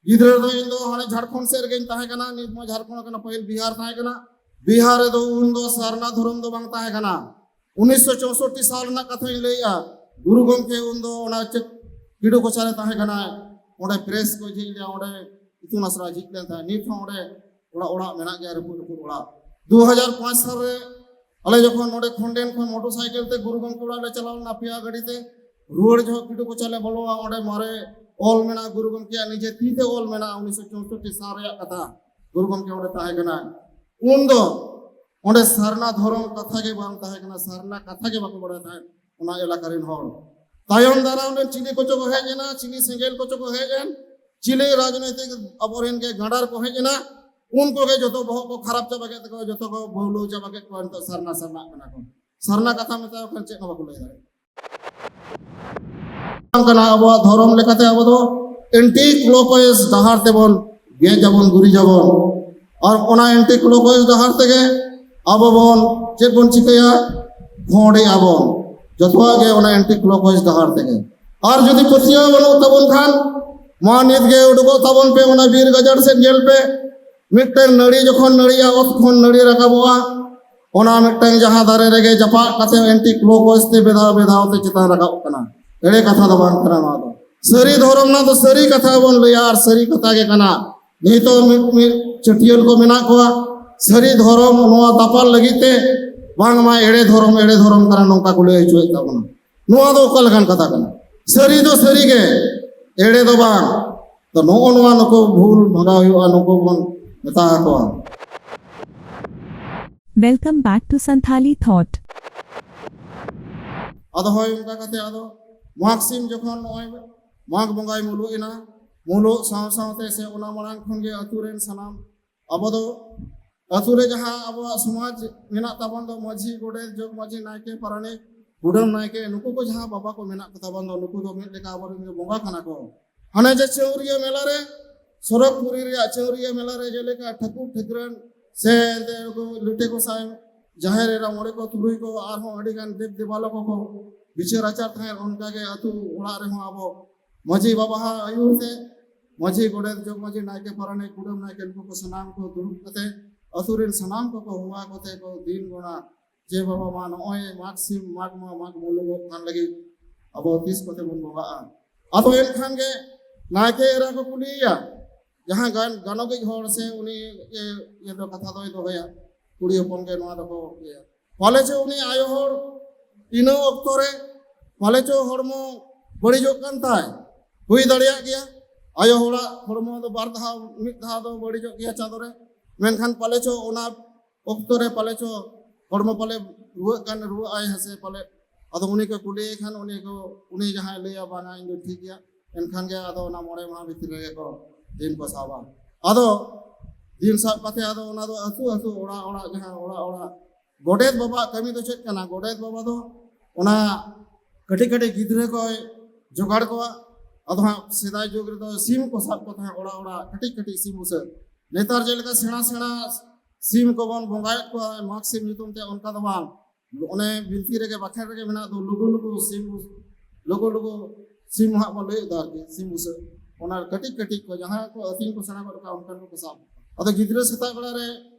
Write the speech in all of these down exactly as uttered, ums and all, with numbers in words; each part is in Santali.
ᱜᱤᱫᱽᱨᱟᱹ ᱫᱚ ᱤᱧ ᱫᱚ ᱦᱟᱱᱮ ᱡᱷᱟᱲᱠᱷᱚᱸᱰ ᱥᱮᱫ ᱨᱮᱜᱮᱧ ᱛᱟᱦᱮᱸ ᱠᱟᱱᱟ᱾ ᱱᱤᱛ ᱢᱟ ᱡᱷᱟᱲᱠᱷᱚᱸᱰ ᱠᱟᱱᱟ, ᱯᱟᱹᱦᱤᱞ ᱵᱤᱦᱟᱨ ᱛᱟᱦᱮᱸ ᱠᱟᱱᱟ᱾ ᱵᱤᱦᱟᱨ ᱨᱮᱫᱚ ᱩᱱ ᱫᱚ ᱥᱟᱨᱱᱟ ᱫᱷᱚᱨᱚᱢ ᱫᱚ ᱵᱟᱝ ᱛᱟᱦᱮᱸ ᱠᱟᱱᱟ᱾ ᱩᱱᱤᱥᱥᱚ ᱪᱳᱥᱳᱴᱴᱤ ᱥᱟᱞ ᱨᱮᱱᱟᱜ ᱠᱟᱛᱷᱟᱧ ᱞᱟᱹᱭᱮᱜᱼᱟ᱾ ᱜᱩᱨᱩ ᱜᱚᱢᱠᱮ ᱩᱱ ᱫᱚ ᱚᱱᱟ ᱪᱮᱫ ᱠᱤᱰᱩ ᱠᱚᱪᱟ ᱨᱮ ᱛᱟᱦᱮᱸ ᱠᱟᱱᱟᱭ, ᱚᱸᱰᱮ ᱯᱨᱮᱥ ᱠᱚ ᱡᱷᱤᱡ ᱞᱮᱫᱟ, ᱚᱸᱰᱮ ᱤᱛᱩᱱ ᱟᱥᱲᱟ ᱡᱷᱤᱡ ᱞᱮᱱ ᱛᱟᱦᱮᱸᱫ᱾ ᱱᱤᱛ ᱦᱚᱸ ᱚᱸᱰᱮ ᱚᱲᱟᱜ ᱚᱲᱟᱜ ᱢᱮᱱᱟᱜ ᱜᱮᱭᱟ, ᱨᱟᱹᱯᱩᱫ ᱨᱟᱹᱯᱩᱫ ᱚᱲᱟᱜ᱾ ᱫᱩ ᱦᱟᱡᱟᱨ ᱯᱟᱸᱪ ᱥᱟᱞ ᱨᱮ ᱟᱞᱮ ᱡᱚᱠᱷᱚᱱ ᱱᱚᱰᱮ ᱠᱷᱚᱱᱰᱮᱱ ᱠᱷᱚᱱ ᱢᱚᱴᱚᱨ ᱥᱟᱭᱠᱮᱞ ᱛᱮ ᱜᱩᱨᱩ ᱜᱚᱢᱠᱮ ᱚᱲᱟᱜ ᱞᱮ ᱪᱟᱞᱟᱣ ᱞᱮᱱᱟ ᱯᱮᱭᱟ ᱜᱟᱹᱰᱤ ᱛᱮ, ᱨᱩᱣᱟᱹᱲ ᱡᱚᱦᱚᱜ ᱠᱤᱰᱩ ᱠᱚᱪᱟ ᱞᱮ ᱵᱚᱞᱚᱜᱼᱟ, ᱚᱸᱰᱮ ᱢᱟᱨᱮ ᱚᱞ ᱢᱮᱱᱟᱜᱼᱟ, ᱜᱩᱨᱩ ᱜᱚᱢᱠᱮᱭᱟᱜ ᱱᱤᱡᱮ ᱛᱤ ᱛᱮ ᱚᱞ ᱢᱮᱱᱟᱜᱼᱟ, ᱩᱱᱤᱥᱥᱚ ᱪᱳᱥᱳᱴᱴᱤ ᱥᱟᱞ ᱨᱮᱭᱟᱜ ᱠᱟᱛᱷᱟ᱾ ᱜᱩᱨᱩ ᱜᱚᱢᱠᱮ ᱚᱸᱰᱮ ᱛᱟᱦᱮᱸ ᱠᱟᱱᱟ᱾ ᱩᱱ ᱫᱚ ᱚᱸᱰᱮ ᱥᱟᱨᱱᱟ ᱫᱷᱚᱨᱚᱢ ᱠᱟᱛᱷᱟ ᱜᱮ ᱵᱟᱝ ᱛᱟᱦᱮᱸ ᱠᱟᱱᱟ, ᱥᱟᱨᱱᱟ ᱠᱟᱛᱷᱟ ᱜᱮ ᱵᱟᱠᱚ ᱵᱟᱲᱟᱭ ᱛᱟᱦᱮᱸᱫ ᱚᱱᱟ ᱮᱞᱟᱠᱟ ᱨᱮᱱ ᱦᱚᱲ᱾ ᱛᱟᱭᱚᱢ ᱫᱟᱨᱟᱢ ᱨᱮᱱ ᱪᱤᱞᱤ ᱠᱚᱪᱚ ᱠᱚ ᱦᱮᱡ ᱮᱱᱟ, ᱪᱤᱞᱤ ᱥᱮᱸᱜᱮᱞ ᱠᱚᱪᱚ ᱠᱚ ᱦᱮᱡ ᱮᱱ, ᱪᱤᱞᱤ ᱨᱟᱡᱽᱱᱳᱭᱛᱤᱠ ᱟᱵᱚᱨᱮᱱ ᱜᱮ ᱜᱟᱸᱰᱟᱨ ᱠᱚ ᱦᱮᱡ ᱮᱱᱟ, ᱩᱱᱠᱩ ᱜᱮ ᱡᱚᱛᱚ ᱵᱚᱦᱚᱜ ᱠᱚ ᱠᱷᱟᱨᱟᱯ ᱪᱟᱵᱟ ᱠᱮᱫ ᱛᱟᱠᱚᱣᱟ, ᱡᱚᱛᱚ ᱠᱚ ᱵᱷᱩᱞᱟᱹᱣ ᱪᱟᱵᱟ ᱠᱮᱫ ᱠᱚᱣᱟ᱾ ᱱᱤᱛᱚᱜ ᱥᱟᱨᱱᱟ ᱥᱟᱨᱱᱟᱜ ᱠᱟᱱᱟ ᱠᱚ᱾ ᱥᱟᱨᱱᱟ ᱠᱟᱛᱷᱟ ᱢᱮᱛᱟ ᱠᱚ ᱠᱷᱟᱱ ᱪᱮᱫ ᱦᱚᱸ ᱵᱟᱠᱚ ᱞᱟᱹᱭ ᱫᱟᱲᱮᱭᱟᱜᱼᱟ᱾ ᱵᱟᱝ ᱠᱟᱱᱟ, ᱟᱵᱚᱣᱟᱜ ᱫᱷᱚᱨᱚᱢ ᱞᱮᱠᱟᱛᱮ ᱟᱵᱚ ᱫᱚ ᱮᱱᱴᱤ ᱠᱞᱚᱠᱣᱟᱭᱤᱡ ᱰᱟᱦᱟᱨ ᱛᱮᱵᱚᱱ ᱜᱮᱡ ᱟᱵᱚᱱ, ᱜᱩᱨᱤᱡ ᱟᱵᱚᱱ᱾ ᱟᱨ ᱚᱱᱟ ᱮᱱᱴᱤ ᱠᱞᱚᱠᱣᱟᱭᱤᱡ ᱰᱟᱦᱟᱨ ᱛᱮᱜᱮ ᱟᱵᱚ ᱵᱚᱱ ᱪᱮᱫ ᱵᱚᱱ ᱪᱤᱠᱟᱹᱭᱟ? ᱵᱷᱚᱸᱰᱮᱜ ᱟᱵᱚᱱ᱾ ᱡᱚᱛᱚᱣᱟᱜ ᱜᱮ ᱚᱱᱟ ᱮᱱᱴᱤ ᱠᱞᱚᱠᱣᱟᱭᱤᱡ ᱰᱟᱦᱟᱨ ᱛᱮᱜᱮ᱾ ᱟᱨ ᱡᱩᱫᱤ ᱯᱟᱹᱛᱭᱟᱹᱣ ᱵᱟᱹᱱᱩᱜ ᱛᱟᱵᱚᱱ ᱠᱷᱟᱱ, ᱢᱟ ᱱᱤᱛ ᱜᱮ ᱩᱰᱩᱠᱚᱜ ᱛᱟᱵᱚᱱ ᱯᱮ, ᱚᱱᱟ ᱵᱤᱨ ᱜᱟᱡᱟᱲ ᱥᱮᱫ ᱧᱮᱞ ᱯᱮ᱾ ᱢᱤᱫᱴᱟᱝ ᱱᱟᱹᱲᱤ ᱡᱚᱠᱷᱚᱱ ᱱᱟᱹᱲᱤᱜᱼᱟ, ᱚᱛ ᱠᱷᱚᱱ ᱱᱟᱹᱲᱤ ᱨᱟᱠᱟᱵᱚᱜᱼᱟ, ᱚᱱᱟ ᱢᱤᱫᱴᱟᱝ ᱡᱟᱦᱟᱸ ᱫᱟᱨᱮ ᱨᱮᱜᱮ ᱡᱟᱯᱟᱜ ᱠᱟᱛᱮ ᱮᱱᱴᱤ ᱠᱞᱚᱠᱣᱟᱭᱤᱡ ᱛᱮ ᱵᱮᱫᱷᱟᱣ ᱵᱮᱫᱷᱟᱣ ᱛᱮ ᱪᱮᱛᱟᱱ ᱨᱟᱠᱟᱵ ᱠᱟᱱᱟ᱾ ᱮᱲᱮ ᱠᱟᱛᱷᱟ ᱫᱚ ᱵᱟᱝ ᱠᱟᱱᱟ ᱱᱚᱣᱟ ᱫᱚ᱾ ᱥᱟᱹᱨᱤ ᱫᱷᱚᱨᱚᱢ ᱨᱮᱱᱟᱜ ᱫᱚ ᱥᱟᱹᱨᱤ ᱠᱟᱛᱷᱟ ᱵᱚᱱ ᱞᱟᱹᱭᱟ ᱟᱨ ᱥᱟᱹᱨᱤ ᱠᱟᱛᱷᱟ ᱜᱮ ᱠᱟᱱᱟ᱾ ᱱᱤᱛᱚᱜ ᱢᱤᱫ, ᱢᱤᱫ ᱪᱟᱹᱴᱭᱟᱹᱱ ᱠᱚ ᱢᱮᱱᱟᱜ ᱠᱚᱣᱟ, ᱥᱟᱹᱨᱤ ᱫᱷᱚᱨᱚᱢ ᱱᱚᱣᱟ ᱫᱟᱯᱟᱞ ᱞᱟᱹᱜᱤᱫ ᱛᱮ ᱵᱟᱝᱢᱟ ᱮᱲᱮ ᱫᱷᱚᱨᱚᱢ, ᱮᱲᱮ ᱫᱷᱚᱨᱚᱢ ᱠᱟᱱᱟ ᱱᱚᱝᱠᱟ ᱠᱚ ᱞᱟᱹᱭ ᱦᱚᱪᱚᱭᱮᱫ ᱛᱟᱵᱚᱱᱟ᱾ ᱱᱚᱣᱟ ᱫᱚ ᱚᱠᱟ ᱞᱮᱠᱟᱱ ᱠᱟᱛᱷᱟ ᱠᱟᱱᱟ? ᱥᱟᱹᱨᱤ ᱫᱚ ᱥᱟᱹᱨᱤ ᱜᱮ, ᱮᱲᱮ ᱫᱚ ᱵᱟᱝ᱾ ᱛᱚ ᱱᱚᱜᱼᱚ ᱱᱚᱣᱟ ᱱᱩᱠᱩ ᱵᱷᱩᱞ ᱵᱷᱟᱜᱟᱣ ᱦᱩᱭᱩᱜᱼᱟ, ᱱᱩᱠᱩ ᱵᱚᱱ ᱢᱮᱛᱟ ᱟᱠᱚᱣᱟ᱾ Welcome back to Santhali Thought. ᱟᱫᱚ ᱦᱳᱭ, ᱚᱱᱠᱟ ᱠᱟᱛᱮ ᱟᱫᱚ ᱢᱟᱜᱽ ᱥᱤᱢ ᱡᱚᱠᱷᱚᱱ ᱱᱚᱜᱼᱚᱭ ᱢᱟᱜᱽ ᱵᱚᱸᱜᱟᱭ ᱢᱩᱞᱩᱜ ᱮᱱᱟ, ᱢᱩᱞᱩᱜ ᱥᱟᱶ ᱥᱟᱶᱛᱮ ᱥᱮ ᱚᱱᱟ ᱢᱟᱲᱟᱝ ᱠᱷᱚᱱ ᱜᱮ ᱟᱹᱛᱩ ᱨᱮᱱ ᱥᱟᱱᱟᱢ ᱟᱵᱚ ᱫᱚ ᱟᱹᱛᱩ ᱨᱮ ᱡᱟᱦᱟᱸ ᱟᱵᱚᱣᱟᱜ ᱥᱚᱢᱟᱡᱽ ᱢᱮᱱᱟᱜ ᱛᱟᱵᱚᱱ ᱫᱚ, ᱢᱟᱹᱡᱷᱤ, ᱜᱚᱰᱮᱛ, ᱡᱚᱜᱽ ᱢᱟᱹᱡᱷᱤ, ᱱᱟᱭᱠᱮ, ᱯᱟᱨᱟᱱᱤᱠ, ᱠᱩᱰᱟᱹᱢ ᱱᱟᱭᱠᱮ, ᱱᱩᱠᱩ ᱠᱚ ᱡᱟᱦᱟᱸ ᱵᱟᱵᱟ ᱠᱚ ᱢᱮᱱᱟᱜ ᱠᱚ ᱛᱟᱵᱚᱱ ᱫᱚ, ᱱᱩᱠᱩ ᱫᱚ ᱢᱤᱫ ᱞᱮᱠᱟ ᱟᱵᱚᱨᱮᱱ ᱜᱮ ᱵᱚᱸᱜᱟ ᱠᱟᱱᱟ ᱠᱚ᱾ ᱦᱟᱱᱮ ᱡᱮ ᱪᱟᱹᱣᱨᱤᱭᱟᱹ ᱢᱮᱞᱟ ᱨᱮ, ᱥᱚᱨᱚᱜᱽᱯᱩᱨᱤ ᱨᱮᱭᱟᱜ ᱪᱟᱹᱣᱨᱤᱭᱟᱹ ᱢᱮᱞᱟ ᱨᱮ ᱡᱮᱞᱮᱠᱟ ᱴᱷᱟᱹᱠᱩᱨ ᱴᱷᱟᱹᱠᱨᱟᱹᱱ ᱥᱮ ᱮᱱᱛᱮ ᱩᱱᱠᱩ ᱞᱤᱴᱟᱹ ᱜᱚᱸᱥᱟᱭ, ᱡᱟᱦᱮᱨ ᱮᱨᱟ, ᱢᱚᱬᱮ ᱠᱚ ᱛᱩᱨᱩᱭ ᱠᱚ, ᱟᱨᱦᱚᱸ ᱟᱹᱰᱤ ᱜᱟᱱ ᱫᱮᱵ ᱫᱮᱵᱟᱞᱚᱠ ᱠᱚ ᱵᱤᱪᱟᱹᱨ ᱟᱪᱟᱨ ᱛᱟᱦᱮᱸᱫ, ᱚᱱᱠᱟ ᱜᱮ ᱟᱹᱛᱩ ᱚᱲᱟᱜ ᱨᱮᱦᱚᱸ ᱟᱵᱚ ᱢᱟᱹᱡᱷᱤ ᱵᱟᱵᱟᱣᱟᱜ ᱟᱹᱭᱩᱨ ᱛᱮ ᱢᱟᱹᱡᱷᱤ, ᱜᱚᱰᱮᱛ, ᱡᱚᱜᱽ ᱢᱟᱹᱡᱷᱤ, ᱱᱟᱭᱠᱮ, ᱯᱟᱨᱟᱱᱤᱠ, ᱠᱩᱰᱟᱹᱢ ᱱᱟᱭᱠᱮ, ᱱᱩᱠᱩ ᱠᱚ ᱥᱟᱱᱟᱢ ᱠᱚ ᱫᱩᱲᱩᱵ ᱠᱟᱛᱮ ᱟᱹᱛᱩ ᱨᱮᱱ ᱥᱟᱱᱟᱢ ᱠᱚᱠᱚ ᱦᱚᱦᱚ ᱠᱟᱛᱮ ᱠᱚ ᱫᱤᱱ ᱜᱚᱱᱟ ᱡᱮ, "ᱵᱟᱵᱟ, ᱢᱟ ᱱᱚᱜᱼᱚᱭ ᱢᱟᱜᱽ ᱥᱤᱢ, ᱢᱟᱜᱽ ᱢᱟ ᱢᱟᱜᱽ ᱢᱩᱞᱩᱜᱚᱜ ᱠᱟᱱ ᱞᱟᱹᱜᱤᱫ, ᱟᱵᱚ ᱛᱤᱥ ᱠᱚᱛᱮ ᱵᱚᱱ ᱵᱚᱸᱜᱟᱜᱼᱟ?" ᱟᱫᱚ ᱮᱱᱠᱷᱟᱱ ᱜᱮ ᱱᱟᱭᱠᱮ ᱮᱨᱟ ᱠᱚ ᱠᱩᱞᱤᱭᱮᱭᱟ, ᱡᱟᱦᱟᱸ ᱜᱟᱱ ᱜᱟᱱᱚᱜᱤᱡ ᱦᱚᱲ ᱥᱮ ᱩᱱᱤ ᱤᱭᱟᱹ, ᱤᱭᱟᱹ ᱫᱚ ᱠᱟᱛᱷᱟ ᱫᱚᱭ ᱫᱚᱦᱚᱭᱟ, ᱠᱩᱲᱤ ᱦᱚᱯᱚᱱ ᱜᱮ ᱱᱚᱣᱟ ᱫᱚᱠᱚ ᱤᱭᱟᱹᱭᱟ᱾ ᱯᱟᱞᱮ ᱪᱚ ᱩᱱᱤ ᱟᱭᱳ ᱦᱚᱲ ᱤᱱᱟᱹ ᱚᱠᱛᱚ ᱨᱮ ᱯᱟᱞᱮ ᱪᱚ ᱦᱚᱲᱢᱚ ᱵᱟᱹᱲᱤᱡᱚᱜ ᱠᱟᱱ ᱛᱟᱭ, ᱦᱩᱭ ᱫᱟᱲᱮᱭᱟᱜ ᱜᱮᱭᱟ᱾ ᱟᱭᱳ ᱦᱚᱲᱟᱜ ᱦᱚᱲᱢᱚ ᱫᱚ ᱵᱟᱨ ᱫᱷᱟᱣ, ᱢᱤᱫ ᱫᱷᱟᱣ ᱫᱚ ᱵᱟᱹᱲᱤᱡᱚᱜ ᱜᱮᱭᱟ ᱪᱟᱸᱫᱳ ᱨᱮ, ᱢᱮᱱᱠᱷᱟᱱ ᱯᱟᱞᱮ ᱪᱚ ᱚᱱᱟ ᱚᱠᱛᱚ ᱨᱮ ᱯᱟᱞᱮ ᱪᱚ ᱦᱚᱲᱢᱚ ᱯᱟᱞᱮ ᱨᱩᱣᱟᱹᱜ ᱠᱟᱱ, ᱨᱩᱣᱟᱹᱜ ᱟᱭ ᱦᱮᱸ ᱥᱮ ᱯᱟᱞᱮ᱾ ᱟᱫᱚ ᱩᱱᱤ ᱠᱚ ᱠᱩᱞᱤᱭᱮ ᱠᱷᱟᱱ ᱩᱱᱤ ᱠᱚ, ᱩᱱᱤ ᱡᱟᱦᱟᱸᱭ ᱞᱟᱹᱭᱟ, "ᱵᱟᱝᱟ, ᱤᱧ ᱫᱚ ᱴᱷᱤᱠ ᱜᱮᱭᱟ", ᱮᱱᱠᱷᱟᱱ ᱜᱮ ᱟᱫᱚ ᱚᱱᱟ ᱢᱚᱬᱮ ᱢᱟᱦᱟ ᱵᱷᱤᱛᱨᱤ ᱨᱮᱜᱮ ᱠᱚ ᱫᱤᱱ ᱠᱚ ᱥᱟᱵᱟ᱾ ᱟᱫᱚ ᱫᱤᱱ ᱥᱟᱵ ᱠᱟᱛᱮ ᱟᱫᱚ ᱚᱱᱟ ᱫᱚ ᱟᱹᱛᱩ ᱟᱹᱛᱩ, ᱚᱲᱟᱜ ᱚᱲᱟᱜ, ᱡᱟᱦᱟᱸ ᱚᱲᱟᱜ ᱚᱲᱟᱜ ᱜᱚᱰᱮᱛ ᱵᱟᱵᱟᱣᱟᱜ ᱠᱟᱹᱢᱤ ᱫᱚ ᱪᱮᱫ ᱠᱟᱱᱟ? ᱜᱚᱰᱮᱛ ᱵᱟᱵᱟ ᱫᱚ ᱚᱱᱟ ᱠᱟᱹᱴᱤᱡ ᱠᱟᱹᱴᱤᱡ ᱜᱤᱫᱽᱨᱟᱹ ᱠᱚᱭ ᱡᱚᱜᱟᱲ ᱠᱚᱣᱟ᱾ ᱟᱫᱚ ᱦᱟᱸᱜ ᱥᱮᱫᱟᱭ ᱡᱩᱜᱽ ᱨᱮᱫᱚ ᱥᱤᱢ ᱠᱚ ᱥᱟᱵ ᱠᱚ ᱛᱟᱦᱮᱸᱫ ᱚᱲᱟᱜ ᱚᱲᱟᱜ, ᱠᱟᱹᱴᱤᱡ ᱠᱟᱹᱴᱤᱡ ᱥᱤᱢ ᱵᱩᱥᱟᱹᱜ᱾ ᱱᱮᱛᱟᱨ ᱡᱮᱞᱮᱠᱟ ᱥᱮᱬᱟ ᱥᱮᱬᱟ ᱥᱤᱢ ᱠᱚᱵᱚᱱ ᱵᱚᱸᱜᱟᱭᱮᱫ ᱠᱚᱣᱟ ᱢᱟᱜᱽ ᱥᱤᱢ ᱧᱩᱛᱩᱢ ᱛᱮ, ᱚᱱᱠᱟ ᱫᱚ ᱵᱟᱝ᱾ ᱚᱱᱮ ᱵᱤᱱᱛᱤ ᱨᱮᱜᱮ, ᱵᱟᱠᱷᱮᱲ ᱨᱮᱜᱮ ᱢᱮᱱᱟᱜ ᱫᱚ, "ᱞᱩᱜᱩ ᱞᱩᱜᱩ ᱥᱤᱢ ᱵᱩᱥ-, ᱞᱩᱜᱩ ᱞᱩᱜᱩ ᱥᱤᱢ" ᱦᱟᱸᱜ ᱵᱚᱱ ᱞᱟᱹᱭᱮᱫ ᱫᱚ ᱟᱨᱠᱤ, ᱥᱤᱢ ᱵᱩᱥᱟᱹᱜ᱾ ᱚᱱᱟ ᱠᱟᱹᱴᱤᱡ ᱠᱟᱹᱴᱤᱡ ᱠᱚ ᱡᱟᱦᱟᱸᱭ ᱠᱚ ᱟᱹᱛᱤᱧ ᱠᱚ ᱥᱮᱬᱟ ᱜᱚᱫ ᱠᱟᱜᱼᱟ, ᱚᱱᱠᱟᱱ ᱠᱚᱠᱚ ᱥᱟᱵ᱾ ᱟᱫᱚ ᱜᱤᱫᱽᱨᱟᱹ ᱥᱮᱛᱟᱜ ᱵᱮᱲᱟ ᱨᱮ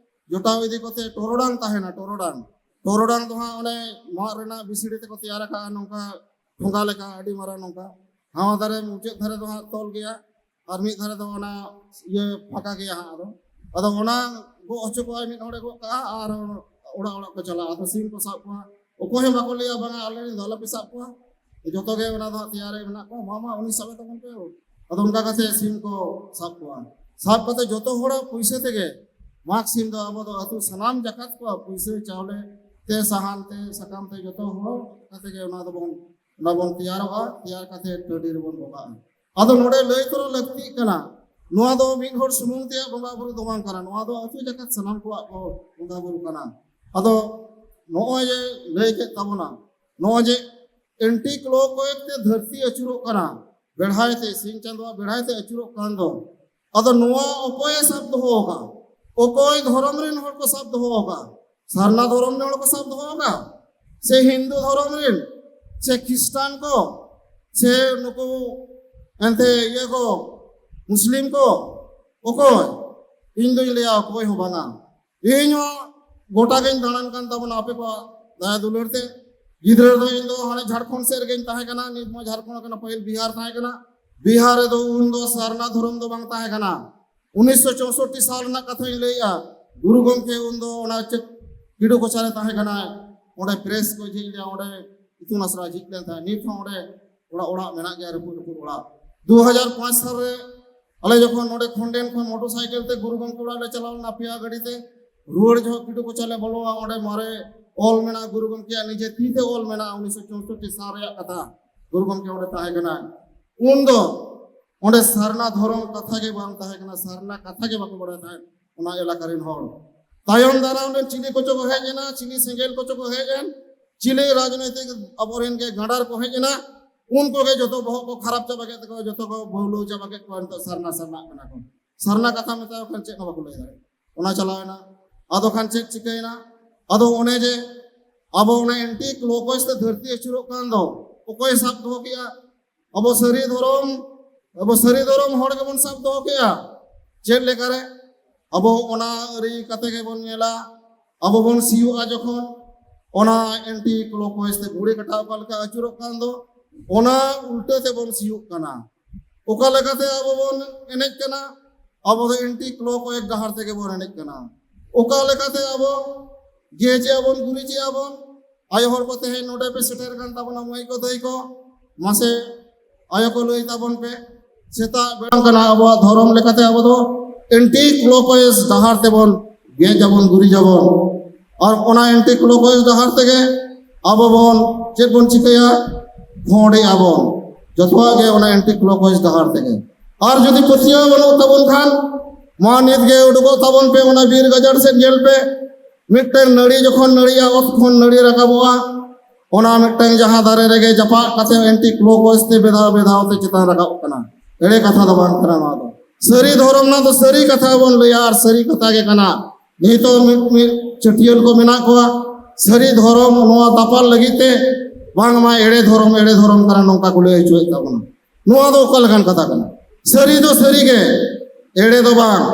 ᱡᱚᱴᱟᱣ ᱤᱫᱤ ᱠᱚᱛᱮ ᱴᱚᱨᱚᱰᱟᱝ ᱛᱟᱦᱮᱱᱟ, ᱴᱚᱨᱚᱰᱟᱝ᱾ ᱴᱚᱨᱚᱰᱟᱝ ᱫᱚ ᱦᱟᱸᱜ ᱚᱱᱮ ᱢᱟᱫ ᱨᱮᱱᱟᱜ ᱵᱤᱥᱲᱤ ᱛᱮᱠᱚ ᱛᱮᱭᱟᱨ ᱟᱠᱟᱜᱼᱟ, ᱱᱚᱝᱠᱟ ᱴᱷᱚᱸᱜᱟ ᱞᱮᱠᱟ, ᱟᱹᱰᱤ ᱢᱟᱨᱟᱝ ᱱᱚᱝᱠᱟ᱾ ᱱᱟᱣᱟ ᱫᱷᱟᱨᱮ ᱢᱩᱪᱟᱹᱫ ᱫᱷᱟᱨᱮ ᱫᱚ ᱦᱟᱸᱜ ᱛᱚᱞ ᱜᱮᱭᱟ, ᱟᱨ ᱢᱤᱫ ᱫᱷᱟᱨᱮ ᱫᱚ ᱚᱱᱟ ᱤᱭᱟᱹ ᱯᱷᱟᱸᱠᱟ ᱜᱮᱭᱟ ᱦᱟᱸᱜ᱾ ᱟᱫᱚ, ᱟᱫᱚ ᱚᱱᱟ ᱜᱚᱜ ᱦᱚᱪᱚ ᱠᱚᱣᱟᱭ ᱢᱤᱫ ᱦᱚᱲᱮ ᱜᱚᱜ ᱠᱟᱜᱼᱟ, ᱟᱨ ᱚᱲᱟᱜ ᱚᱲᱟᱜ ᱠᱚ ᱪᱟᱞᱟᱜᱼᱟ᱾ ᱟᱫᱚ ᱥᱤᱢ ᱠᱚ ᱥᱟᱵ ᱠᱚᱣᱟ, ᱚᱠᱚᱭ ᱦᱚᱸ ᱵᱟᱠᱚ ᱞᱟᱹᱭᱟ, "ᱵᱟᱝᱟ, ᱟᱞᱮ ᱨᱮᱱ ᱫᱚ ᱟᱞᱚᱯᱮ ᱥᱟᱵ ᱠᱚᱣᱟ, ᱡᱚᱛᱚ ᱜᱮ ᱚᱱᱟ ᱫᱚ ᱦᱟᱸᱜ ᱛᱮᱭᱟᱨ ᱨᱮ ᱢᱮᱱᱟᱜ ᱠᱚᱣᱟ, ᱢᱟ, ᱢᱟ, ᱩᱱᱤ ᱥᱟᱵᱮ ᱛᱟᱵᱚᱱ ᱯᱮ᱾" ᱟᱫᱚ ᱚᱱᱠᱟ ᱠᱟᱛᱮ ᱥᱤᱢ ᱠᱚ ᱥᱟᱵ ᱠᱚᱣᱟ᱾ ᱥᱟᱵ ᱠᱟᱛᱮ ᱡᱚᱛᱚ ᱦᱚᱲᱟᱜ ᱯᱩᱭᱥᱟᱹ ᱛᱮᱜᱮ ᱢᱟᱜᱽ ᱥᱤᱢ ᱫᱚ ᱟᱵᱚ ᱫᱚ ᱟᱹᱛᱩ ᱥᱟᱱᱟᱢ ᱡᱟᱠᱟᱛ ᱠᱚᱣᱟᱜ ᱯᱩᱭᱥᱟᱹ ᱪᱟᱣᱞᱮ ᱛᱮ, ᱥᱟᱦᱟᱱ ᱛᱮ, ᱥᱟᱠᱟᱢ ᱛᱮ, ᱡᱚᱛᱚ ᱦᱚᱲ ᱠᱟᱛᱮ ᱜᱮ ᱚᱱᱟ ᱫᱚᱵᱚᱱ, ᱚᱱᱟ ᱵᱚᱱ ᱛᱮᱭᱟᱨᱚᱜᱼᱟ᱾ ᱛᱮᱭᱟᱨ ᱠᱟᱛᱮ ᱴᱟᱺᱰᱤ ᱨᱮᱵᱚᱱ ᱵᱚᱸᱜᱟᱜᱼᱟ᱾ ᱟᱫᱚ ᱱᱚᱰᱮ ᱞᱟᱹᱭ ᱛᱚᱨᱟ ᱞᱟᱹᱠᱛᱤᱜ ᱠᱟᱱᱟ, ᱱᱚᱣᱟ ᱫᱚ ᱢᱤᱫ ᱦᱚᱲ ᱥᱩᱢᱩᱝ ᱛᱮᱭᱟᱜ ᱵᱚᱸᱜᱟ ᱵᱩᱨᱩ ᱫᱚ ᱵᱟᱝ ᱠᱟᱱᱟ, ᱱᱚᱣᱟ ᱫᱚ ᱟᱹᱛᱩ ᱡᱟᱠᱟᱛ ᱥᱟᱱᱟᱢ ᱠᱚᱣᱟᱜ ᱠᱚ ᱵᱚᱸᱜᱟ ᱵᱩᱨᱩ ᱠᱟᱱᱟ᱾ ᱟᱫᱚ ᱱᱚᱜᱼᱚᱭ ᱡᱮ ᱞᱟᱹᱭ ᱠᱮᱫ ᱛᱟᱵᱚᱱᱟ, ᱱᱚᱜᱼᱚᱭ ᱡᱮ ᱮᱱᱴᱤ ᱠᱞᱚᱠ ᱣᱟᱭᱤᱡ ᱛᱮ ᱫᱷᱟᱹᱨᱛᱤ ᱟᱹᱪᱩᱨᱚᱜ ᱠᱟᱱᱟ, ᱵᱮᱲᱦᱟᱭ ᱛᱮ, ᱥᱤᱧ ᱪᱟᱸᱫᱳᱣᱟᱜ ᱵᱮᱲᱦᱟᱭ ᱛᱮ ᱟᱹᱪᱩᱨᱚᱜ ᱠᱟᱱ ᱫᱚ, ᱟᱫᱚ ᱱᱚᱣᱟ ᱚᱠᱚᱭᱮ ᱥᱟᱵ ᱫᱚᱦᱚ ᱟᱠᱟᱫ? ᱚᱠᱚᱭ ᱫᱷᱚᱨᱚᱢ ᱨᱮᱱ ᱦᱚᱲ ᱠᱚ ᱥᱟᱵ ᱫᱚᱦᱚ ᱟᱠᱟᱫ? ᱥᱟᱨᱱᱟ ᱫᱷᱚᱨᱚᱢ ᱨᱮᱱ ᱦᱚᱲ ᱠᱚ ᱥᱟᱵ ᱫᱚᱦᱚ ᱟᱠᱟᱫ, ᱥᱮ ᱦᱤᱱᱫᱩ ᱫᱷᱚᱨᱚᱢ ᱨᱮᱱ, ᱥᱮ ᱠᱷᱨᱤᱥᱴᱟᱱ ᱠᱚ, ᱥᱮ ᱱᱩᱠᱩ ᱮᱱᱛᱮ ᱤᱭᱟᱹ ᱠᱚ, ᱢᱩᱥᱞᱤᱢ ᱠᱚ ᱚᱠᱚᱭ? ᱤᱧ ᱫᱚᱧ ᱞᱟᱹᱭᱟ ᱚᱠᱚᱭ ᱦᱚᱸ ᱵᱟᱝᱟ᱾ ᱤᱧ ᱦᱚᱸ ᱜᱚᱴᱟ ᱜᱤᱧ ᱫᱟᱬᱟᱱ ᱠᱟᱱ ᱛᱟᱵᱚᱱᱟ ᱟᱯᱮ ᱠᱚᱣᱟᱜ ᱫᱟᱭᱟ ᱫᱩᱞᱟᱹᱲ ᱛᱮ᱾ ᱜᱤᱫᱽᱨᱟᱹ ᱫᱚ ᱤᱧ ᱫᱚ ᱦᱟᱱᱮ ᱡᱷᱟᱲᱠᱷᱚᱸᱰ ᱥᱮᱫ ᱨᱮᱜᱮᱧ ᱛᱟᱦᱮᱸ ᱠᱟᱱᱟ, ᱱᱤᱛ ᱢᱟ ᱡᱷᱟᱲᱠᱷᱚᱸᱰ ᱠᱟᱱᱟ, ᱯᱟᱹᱦᱤᱞ ᱵᱤᱦᱟᱨ ᱛᱟᱦᱮᱸ ᱠᱟᱱᱟ᱾ ᱵᱤᱦᱟᱨ ᱨᱮᱫᱚ ᱩᱱ ᱫᱚ ᱥᱟᱨᱱᱟ ᱫᱷᱚᱨᱚᱢ ᱫᱚ ᱵᱟᱝ ᱛᱟᱦᱮᱸ ᱠᱟᱱᱟ᱾ ᱩᱱᱤᱥᱥᱚ ᱪᱳᱥᱳᱴᱴᱤ ᱥᱟᱞ ᱨᱮᱱᱟᱜ ᱠᱟᱛᱷᱟᱧ ᱞᱟᱹᱭᱮᱜᱼᱟ, ᱜᱩᱨᱩ ᱜᱚᱢᱠᱮ ᱩᱱ ᱫᱚ ᱚᱱᱟ ᱪᱮᱫ ᱠᱤᱰᱩ ᱠᱚᱪᱟ ᱨᱮ ᱛᱟᱦᱮᱸ ᱠᱟᱱᱟᱭ, ᱚᱸᱰᱮ ᱯᱨᱮᱥ ᱠᱚ ᱡᱷᱤᱡ ᱞᱮᱫᱟ, ᱚᱸᱰᱮ ᱤᱛᱩᱱ ᱟᱥᱲᱟ ᱡᱷᱤᱡ ᱞᱮᱱ ᱛᱟᱦᱮᱸᱫ᱾ ᱱᱤᱛ ᱦᱚᱸ ᱚᱸᱰᱮ ᱚᱲᱟᱜ, ᱚᱲᱟᱜ ᱢᱮᱱᱟᱜ ᱜᱮᱭᱟ, ᱨᱟᱹᱯᱩᱫ ᱨᱟᱹᱯᱩᱫ ᱚᱲᱟᱜ᱾ ᱫᱩ ᱦᱟᱡᱟᱨ ᱯᱟᱸᱪ ᱥᱟᱞ ᱨᱮ ᱟᱞᱮ ᱡᱚᱠᱷᱚᱱ ᱱᱚᱰᱮ ᱠᱷᱚᱱᱰᱮᱱ ᱠᱷᱚᱱ ᱢᱚᱴᱚᱨ ᱥᱟᱭᱠᱮᱞ ᱛᱮ ᱜᱩᱨᱩ ᱜᱚᱢᱠᱮ ᱚᱲᱟᱜ ᱞᱮ ᱪᱟᱞᱟᱣ ᱞᱮᱱᱟ, ᱯᱮᱭᱟ ᱜᱟᱹᱰᱤ ᱛᱮ ᱨᱩᱣᱟᱹᱲ ᱡᱚᱦᱚᱜ ᱠᱤᱰᱩ ᱠᱚᱪᱟ ᱞᱮ ᱵᱚᱞᱚᱜᱼᱟ, ᱚᱸᱰᱮ ᱢᱟᱨᱮ ᱚᱞ ᱢᱮᱱᱟᱜᱼᱟ, ᱜᱩᱨᱩ ᱜᱚᱢᱠᱮᱭᱟᱜ ᱱᱤᱡᱮ ᱛᱤ ᱛᱮ ᱚᱞ ᱢᱮᱱᱟᱜᱼᱟ, ᱩᱱᱤᱥᱥᱚ ᱪᱳᱥᱳᱴᱴᱤ ᱥᱟᱞ ᱨᱮᱭᱟᱜ ᱠᱟᱛᱷᱟ᱾ ᱜᱩᱨᱩ ᱜᱚᱢᱠᱮ ᱚᱸᱰᱮ ᱛᱟᱦᱮᱸ ᱠᱟᱱᱟᱭ᱾ ᱩᱱ ᱫᱚ ᱚᱸᱰᱮ ᱥᱟᱨᱱᱟ ᱫᱷᱚᱨᱚᱢ ᱠᱟᱛᱷᱟ ᱜᱮ ᱵᱟᱝ ᱛᱟᱦᱮᱸ ᱠᱟᱱᱟ, ᱥᱟᱨᱱᱟ ᱠᱟᱛᱷᱟ ᱜᱮ ᱵᱟᱠᱚ ᱵᱟᱲᱟᱭ ᱛᱟᱦᱮᱸᱫ ᱚᱱᱟ ᱮᱞᱟᱠᱟ ᱨᱮᱱ ᱦᱚᱲ᱾ ᱛᱟᱭᱚᱢ ᱫᱟᱨᱟᱢ ᱨᱮᱱ ᱪᱤᱞᱤ ᱠᱚᱪᱚ ᱠᱚ ᱦᱮᱡ ᱮᱱᱟ, ᱪᱤᱞᱤ ᱥᱮᱸᱜᱮᱞ ᱠᱚᱪᱚ ᱠᱚ ᱦᱮᱡ ᱮᱱ, ᱪᱤᱞᱤ ᱨᱟᱡᱽᱱᱳᱭᱛᱤᱠ ᱟᱵᱚᱨᱮᱱ ᱜᱮ ᱜᱟᱸᱰᱟᱨ ᱠᱚ ᱦᱮᱡ ᱮᱱᱟ, ᱩᱱᱠᱩ ᱜᱮ ᱡᱚᱛᱚ ᱵᱚᱦᱚᱜ ᱠᱚ ᱠᱷᱟᱨᱟᱯ ᱪᱟᱵᱟ ᱠᱮᱫ ᱛᱟᱠᱚᱣᱟ, ᱡᱚᱛᱚ ᱠᱚ ᱵᱟᱹᱣᱞᱟᱹᱣ ᱪᱟᱵᱟ ᱠᱮᱫ ᱠᱚᱣᱟ᱾ ᱱᱤᱛᱚᱜ ᱥᱟᱨᱱᱟ ᱥᱟᱨᱱᱟᱜ ᱠᱟᱱᱟ ᱠᱚ, ᱥᱟᱨᱱᱟ ᱠᱟᱛᱷᱟ ᱢᱮᱛᱟ ᱠᱚ ᱠᱷᱟᱱ ᱪᱮᱫ ᱦᱚᱸ ᱵᱟᱠᱚ ᱞᱟᱹᱭ ᱫᱟᱲᱮᱭᱟᱜᱼᱟ᱾ ᱚᱱᱟ ᱪᱟᱞᱟᱣ ᱮᱱᱟ᱾ ᱟᱫᱚ ᱠᱷᱟᱱ ᱪᱮᱫ ᱪᱤᱠᱟᱹᱭᱮᱱᱟ? ᱟᱫᱚ ᱚᱱᱮ ᱡᱮ ᱟᱵᱚ ᱚᱱᱟ ᱮᱱᱴᱤ ᱠᱞᱚᱠᱣᱟᱭᱤᱡ ᱛᱮ ᱫᱷᱟᱹᱨᱛᱤ ᱟᱹᱪᱩᱨᱚᱜ ᱠᱟᱱ ᱫᱚ, ᱚᱠᱚᱭ ᱥᱟᱵ ᱫᱚᱦᱚ ᱠᱮᱜᱼᱟ? ᱟᱵᱚ ᱥᱟᱹᱨᱤ ᱫᱷᱚᱨᱚᱢ, ᱟᱵᱚ ᱥᱟᱹᱨᱤ ᱫᱷᱚᱨᱚᱢ ᱦᱚᱲ ᱜᱮᱵᱚᱱ ᱥᱟᱵ ᱫᱚᱦᱚ ᱠᱮᱜᱼᱟ᱾ ᱪᱮᱫ ᱞᱮᱠᱟᱨᱮ? ᱟᱵᱚ ᱚᱱᱟ ᱟᱹᱨᱤ ᱠᱟᱛᱮ ᱜᱮᱵᱚᱱ ᱧᱮᱞᱟ, ᱟᱵᱚ ᱵᱚᱱ ᱥᱤᱭᱳᱜᱼᱟ ᱡᱚᱠᱷᱚᱱ, ᱚᱱᱟ ᱮᱱᱴᱤ ᱠᱞᱚᱠᱣᱟᱭᱤᱡ ᱛᱮ ᱜᱷᱩᱲᱤ ᱠᱟᱴᱟ ᱚᱠᱟ ᱞᱮᱠᱟ ᱟᱹᱪᱩᱨᱚᱜ ᱠᱟᱱ ᱫᱚ, ᱚᱱᱟ ᱩᱞᱴᱟᱹ ᱛᱮᱵᱚᱱ ᱥᱤᱭᱳᱜ ᱠᱟᱱᱟ᱾ ᱚᱠᱟ ᱞᱮᱠᱟᱛᱮ ᱟᱵᱚ ᱵᱚᱱ ᱮᱱᱮᱡ ᱠᱟᱱᱟ? ᱟᱵᱚ ᱫᱚ ᱮᱱᱴᱤ ᱠᱞᱚᱠᱣᱟᱭᱤᱡ ᱰᱟᱦᱟᱨ ᱛᱮᱜᱮ ᱵᱚᱱ ᱮᱱᱮᱡ ᱠᱟᱱᱟ᱾ ᱚᱠᱟ ᱞᱮᱠᱟᱛᱮ ᱟᱵᱚ ᱜᱮᱡᱮᱜᱼᱟ ᱵᱚᱱ, ᱜᱩᱨᱤᱡᱮᱜᱼᱟ ᱵᱚᱱ? ᱟᱭᱳ ᱦᱚᱲ ᱠᱚ ᱛᱮᱦᱮᱧ ᱱᱚᱰᱮ ᱯᱮ ᱥᱮᱴᱮᱨ ᱠᱟᱱ ᱛᱟᱵᱚᱱᱟ, ᱢᱟᱹᱭ ᱠᱚ, ᱫᱟᱹᱭ ᱠᱚ, ᱢᱟᱥᱮ ᱟᱭᱳ ᱠᱚ ᱞᱟᱹᱭ ᱛᱟᱵᱚᱱ ᱯᱮ᱾ ᱥᱮᱛᱟᱜ ᱵᱮᱲᱟ ᱠᱟᱱᱟ, ᱟᱵᱚᱣᱟᱜ ᱫᱷᱚᱨᱚᱢ ᱞᱮᱠᱟᱛᱮ ᱟᱵᱚ ᱫᱚ ᱮᱱᱴᱤ ᱠᱞᱚᱠᱣᱟᱭᱤᱡ ᱰᱟᱦᱟᱨ ᱛᱮᱵᱚᱱ ᱜᱮᱡ ᱟᱵᱚᱱ, ᱜᱩᱨᱤᱡ ᱟᱵᱚᱱ᱾ ᱟᱨ ᱚᱱᱟ ᱮᱱᱴᱤ ᱠᱞᱚᱠᱣᱟᱭᱤᱡ ᱰᱟᱦᱟᱨ ᱛᱮᱜᱮ ᱟᱵᱚ ᱵᱚᱱ ᱪᱮᱫ ᱵᱚᱱ ᱪᱤᱠᱟᱹᱭᱟ? ᱠᱷᱚᱸᱰᱮᱜᱼᱟ ᱵᱚᱱ᱾ ᱡᱚᱛᱚᱣᱟᱜ ᱜᱮ ᱚᱱᱟ ᱮᱱᱴᱤ ᱠᱞᱚᱠᱣᱟᱭᱤᱡ ᱰᱟᱦᱟᱨ ᱛᱮᱜᱮ᱾ ᱟᱨ ᱡᱩᱫᱤ ᱯᱟᱹᱛᱭᱟᱹᱣ ᱵᱟᱹᱱᱩᱜ ᱛᱟᱵᱚᱱ ᱠᱷᱟᱱ, ᱢᱟ ᱱᱤᱛ ᱜᱮ ᱩᱰᱩᱠᱚᱜ ᱛᱟᱵᱚᱱ ᱯᱮ, ᱚᱱᱟ ᱵᱤᱨ ᱜᱟᱡᱟᱲ ᱥᱮᱫ ᱧᱮᱞ ᱯᱮ᱾ ᱢᱤᱫᱴᱟᱝ ᱱᱟᱹᱲᱤ ᱡᱚᱠᱷᱚᱱ ᱱᱟᱹᱲᱤᱜᱼᱟ, ᱚᱛ ᱠᱷᱚᱱ ᱱᱟᱹᱲᱤ ᱨᱟᱠᱟᱵᱚᱜᱼᱟ, ᱚᱱᱟ ᱢᱤᱫᱴᱟᱝ ᱡᱟᱦᱟᱸ ᱫᱟᱨᱮ ᱨᱮᱜᱮ ᱡᱟᱯᱟᱜ ᱠᱟᱛᱮ ᱮᱱᱴᱤ ᱠᱞᱚᱠᱣᱟᱭᱤᱡ ᱛᱮ ᱵᱮᱫᱷᱟᱣ ᱵᱮᱫᱷᱟᱣ ᱛᱮ ᱪᱮᱛᱟᱱ ᱨᱟᱠᱟᱵ ᱠᱟᱱᱟ᱾ ᱮᱲᱮ ᱠᱟᱛᱷᱟ ᱫᱚ ᱵᱟᱝ ᱠᱟᱱᱟ ᱱᱚᱣᱟ ᱫᱚ᱾ ᱥᱟᱹᱨᱤ ᱫᱷᱚᱨᱚᱢ ᱨᱮᱱᱟᱜ ᱫᱚ ᱥᱟᱹᱨᱤ ᱠᱟᱛᱷᱟ ᱵᱚᱱ ᱞᱟᱹᱭᱟ ᱟᱨ ᱥᱟᱹᱨᱤ ᱠᱟᱛᱷᱟ ᱜᱮ ᱠᱟᱱᱟ᱾ ᱱᱤᱛᱚᱜ ᱢᱤᱫ ᱢᱤᱫ ᱪᱟᱹᱴᱭᱟᱹᱞ ᱠᱚ ᱢᱮᱱᱟᱜ ᱠᱚᱣᱟ, ᱥᱟᱹᱨᱤ ᱫᱷᱚᱨᱚᱢ ᱱᱚᱣᱟ ᱫᱟᱯᱟᱞ ᱞᱟᱹᱜᱤᱫ ᱛᱮ, ᱵᱟᱝᱢᱟ ᱮᱲᱮ ᱫᱷᱚᱨᱚᱢ, ᱮᱲᱮ ᱫᱷᱚᱨᱚᱢ ᱠᱟᱱᱟ, ᱱᱚᱝᱠᱟ ᱠᱚ ᱞᱟᱹᱭ ᱦᱚᱪᱚᱭᱮᱫ ᱛᱟᱵᱚᱱᱟ᱾ ᱱᱚᱣᱟ ᱫᱚ ᱚᱠᱟ ᱞᱮᱠᱟᱱ ᱠᱟᱛᱷᱟ ᱠᱟᱱᱟ? ᱥᱟᱹᱨᱤ ᱫᱚ ᱥᱟᱹᱨᱤ ᱜᱮ, ᱮᱲᱮ ᱫᱚ ᱵᱟᱝ᱾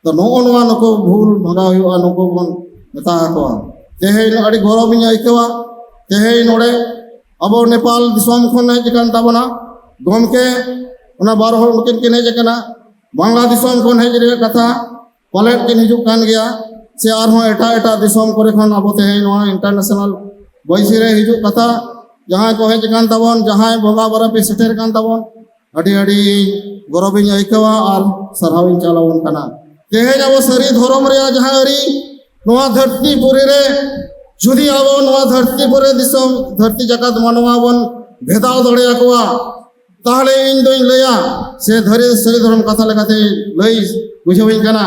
ᱛᱚ ᱱᱚᱜᱼᱚ ᱱᱚᱣᱟ ᱱᱩᱠᱩ ᱵᱷᱩᱞ ᱵᱷᱟᱜᱟᱣ ᱦᱩᱭᱩᱜᱼᱟ, ᱱᱩᱠᱩ ᱵᱚᱱ ᱢᱮᱛᱟ ᱟᱠᱚᱣᱟ᱾ ᱛᱮᱦᱮᱧ ᱟᱹᱰᱤ ᱜᱚᱨᱚᱵᱤᱧ ᱟᱹᱭᱠᱟᱹᱣᱟ, ᱛᱮᱦᱮᱧ ᱱᱚᱰᱮ ᱟᱵᱚ ᱱᱮᱯᱟᱞ ᱫᱤᱥᱚᱢ ᱠᱷᱚᱱ ᱦᱮᱡ ᱟᱠᱟᱱ ᱛᱟᱵᱚᱱᱟ ᱜᱚᱢᱠᱮ, ᱚᱱᱟ ᱵᱟᱨ ᱦᱚᱲ ᱩᱱᱠᱤᱱ ᱠᱤᱱ ᱦᱮᱡ ᱟᱠᱟᱱᱟ᱾ ᱵᱟᱝᱞᱟ ᱫᱤᱥᱚᱢ ᱠᱷᱚᱱ ᱦᱮᱡ ᱨᱮᱭᱟᱜ ᱠᱟᱛᱷᱟ, ᱯᱟᱞᱮᱫ ᱠᱤᱱ ᱦᱤᱡᱩᱜ ᱠᱟᱱ ᱜᱮᱭᱟ, ᱥᱮ ᱟᱨᱦᱚᱸ ᱮᱴᱟᱜ ᱮᱴᱟᱜ ᱫᱤᱥᱚᱢ ᱠᱚᱨᱮ ᱠᱷᱚᱱ ᱟᱵᱚ ᱛᱮᱦᱮᱧ ᱱᱚᱣᱟ ᱤᱱᱴᱟᱨᱱᱮᱥᱚᱱᱟᱞ ᱵᱟᱹᱭᱥᱤ ᱨᱮ ᱦᱤᱡᱩᱜ ᱠᱟᱛᱷᱟ᱾ ᱡᱟᱦᱟᱸᱭ ᱠᱚ ᱦᱮᱡ ᱟᱠᱟᱱ ᱛᱟᱵᱚᱱ, ᱡᱟᱦᱟᱸᱭ ᱵᱚᱸᱜᱟ ᱵᱟᱨᱟ ᱯᱮ ᱥᱮᱴᱮᱨ ᱟᱠᱟᱱ ᱛᱟᱵᱚᱱ, ᱟᱹᱰᱤ ᱟᱹᱰᱤ ᱜᱚᱨᱚᱵᱤᱧ ᱟᱹᱭᱠᱟᱹᱣᱟ ᱟᱨ ᱥᱟᱨᱦᱟᱣᱤᱧ ᱪᱟᱞ ᱟᱵᱚᱱ ᱠᱟᱱᱟ᱾ ᱛᱮᱦᱮᱧ ᱟᱵᱚ ᱥᱟᱹᱨᱤ ᱫᱷᱚᱨᱚᱢ ᱨᱮᱭᱟᱜ ᱡᱟᱦᱟᱸ ᱟᱹᱨᱤ, ᱱᱚᱣᱟ ᱫᱷᱟᱹᱨᱛᱤ ᱯᱩᱨᱤ ᱨᱮ ᱡᱩᱫᱤ ᱟᱵᱚ ᱱᱚᱣᱟ ᱫᱷᱟᱹᱨᱛᱤ ᱯᱩᱨᱤ ᱫᱤᱥᱚᱢ, ᱫᱷᱟᱹᱨᱛᱤ ᱡᱟᱠᱟᱛ ᱢᱟᱱᱣᱟ ᱵᱚᱱ ᱵᱷᱮᱫᱟᱣ ᱫᱟᱲᱮᱭᱟᱠᱚᱣᱟ, ᱛᱟᱦᱚᱞᱮ ᱤᱧ ᱫᱚᱧ ᱞᱟᱹᱭᱟ, ᱥᱮ ᱫᱷᱟᱹᱨᱤ ᱥᱟᱹᱨᱤ ᱫᱷᱚᱨᱚᱢ ᱠᱟᱛᱷᱟ ᱞᱮᱠᱟᱛᱮ ᱞᱟᱹᱭ ᱵᱩᱡᱷᱟᱹᱣᱤᱧ ᱠᱟᱱᱟ,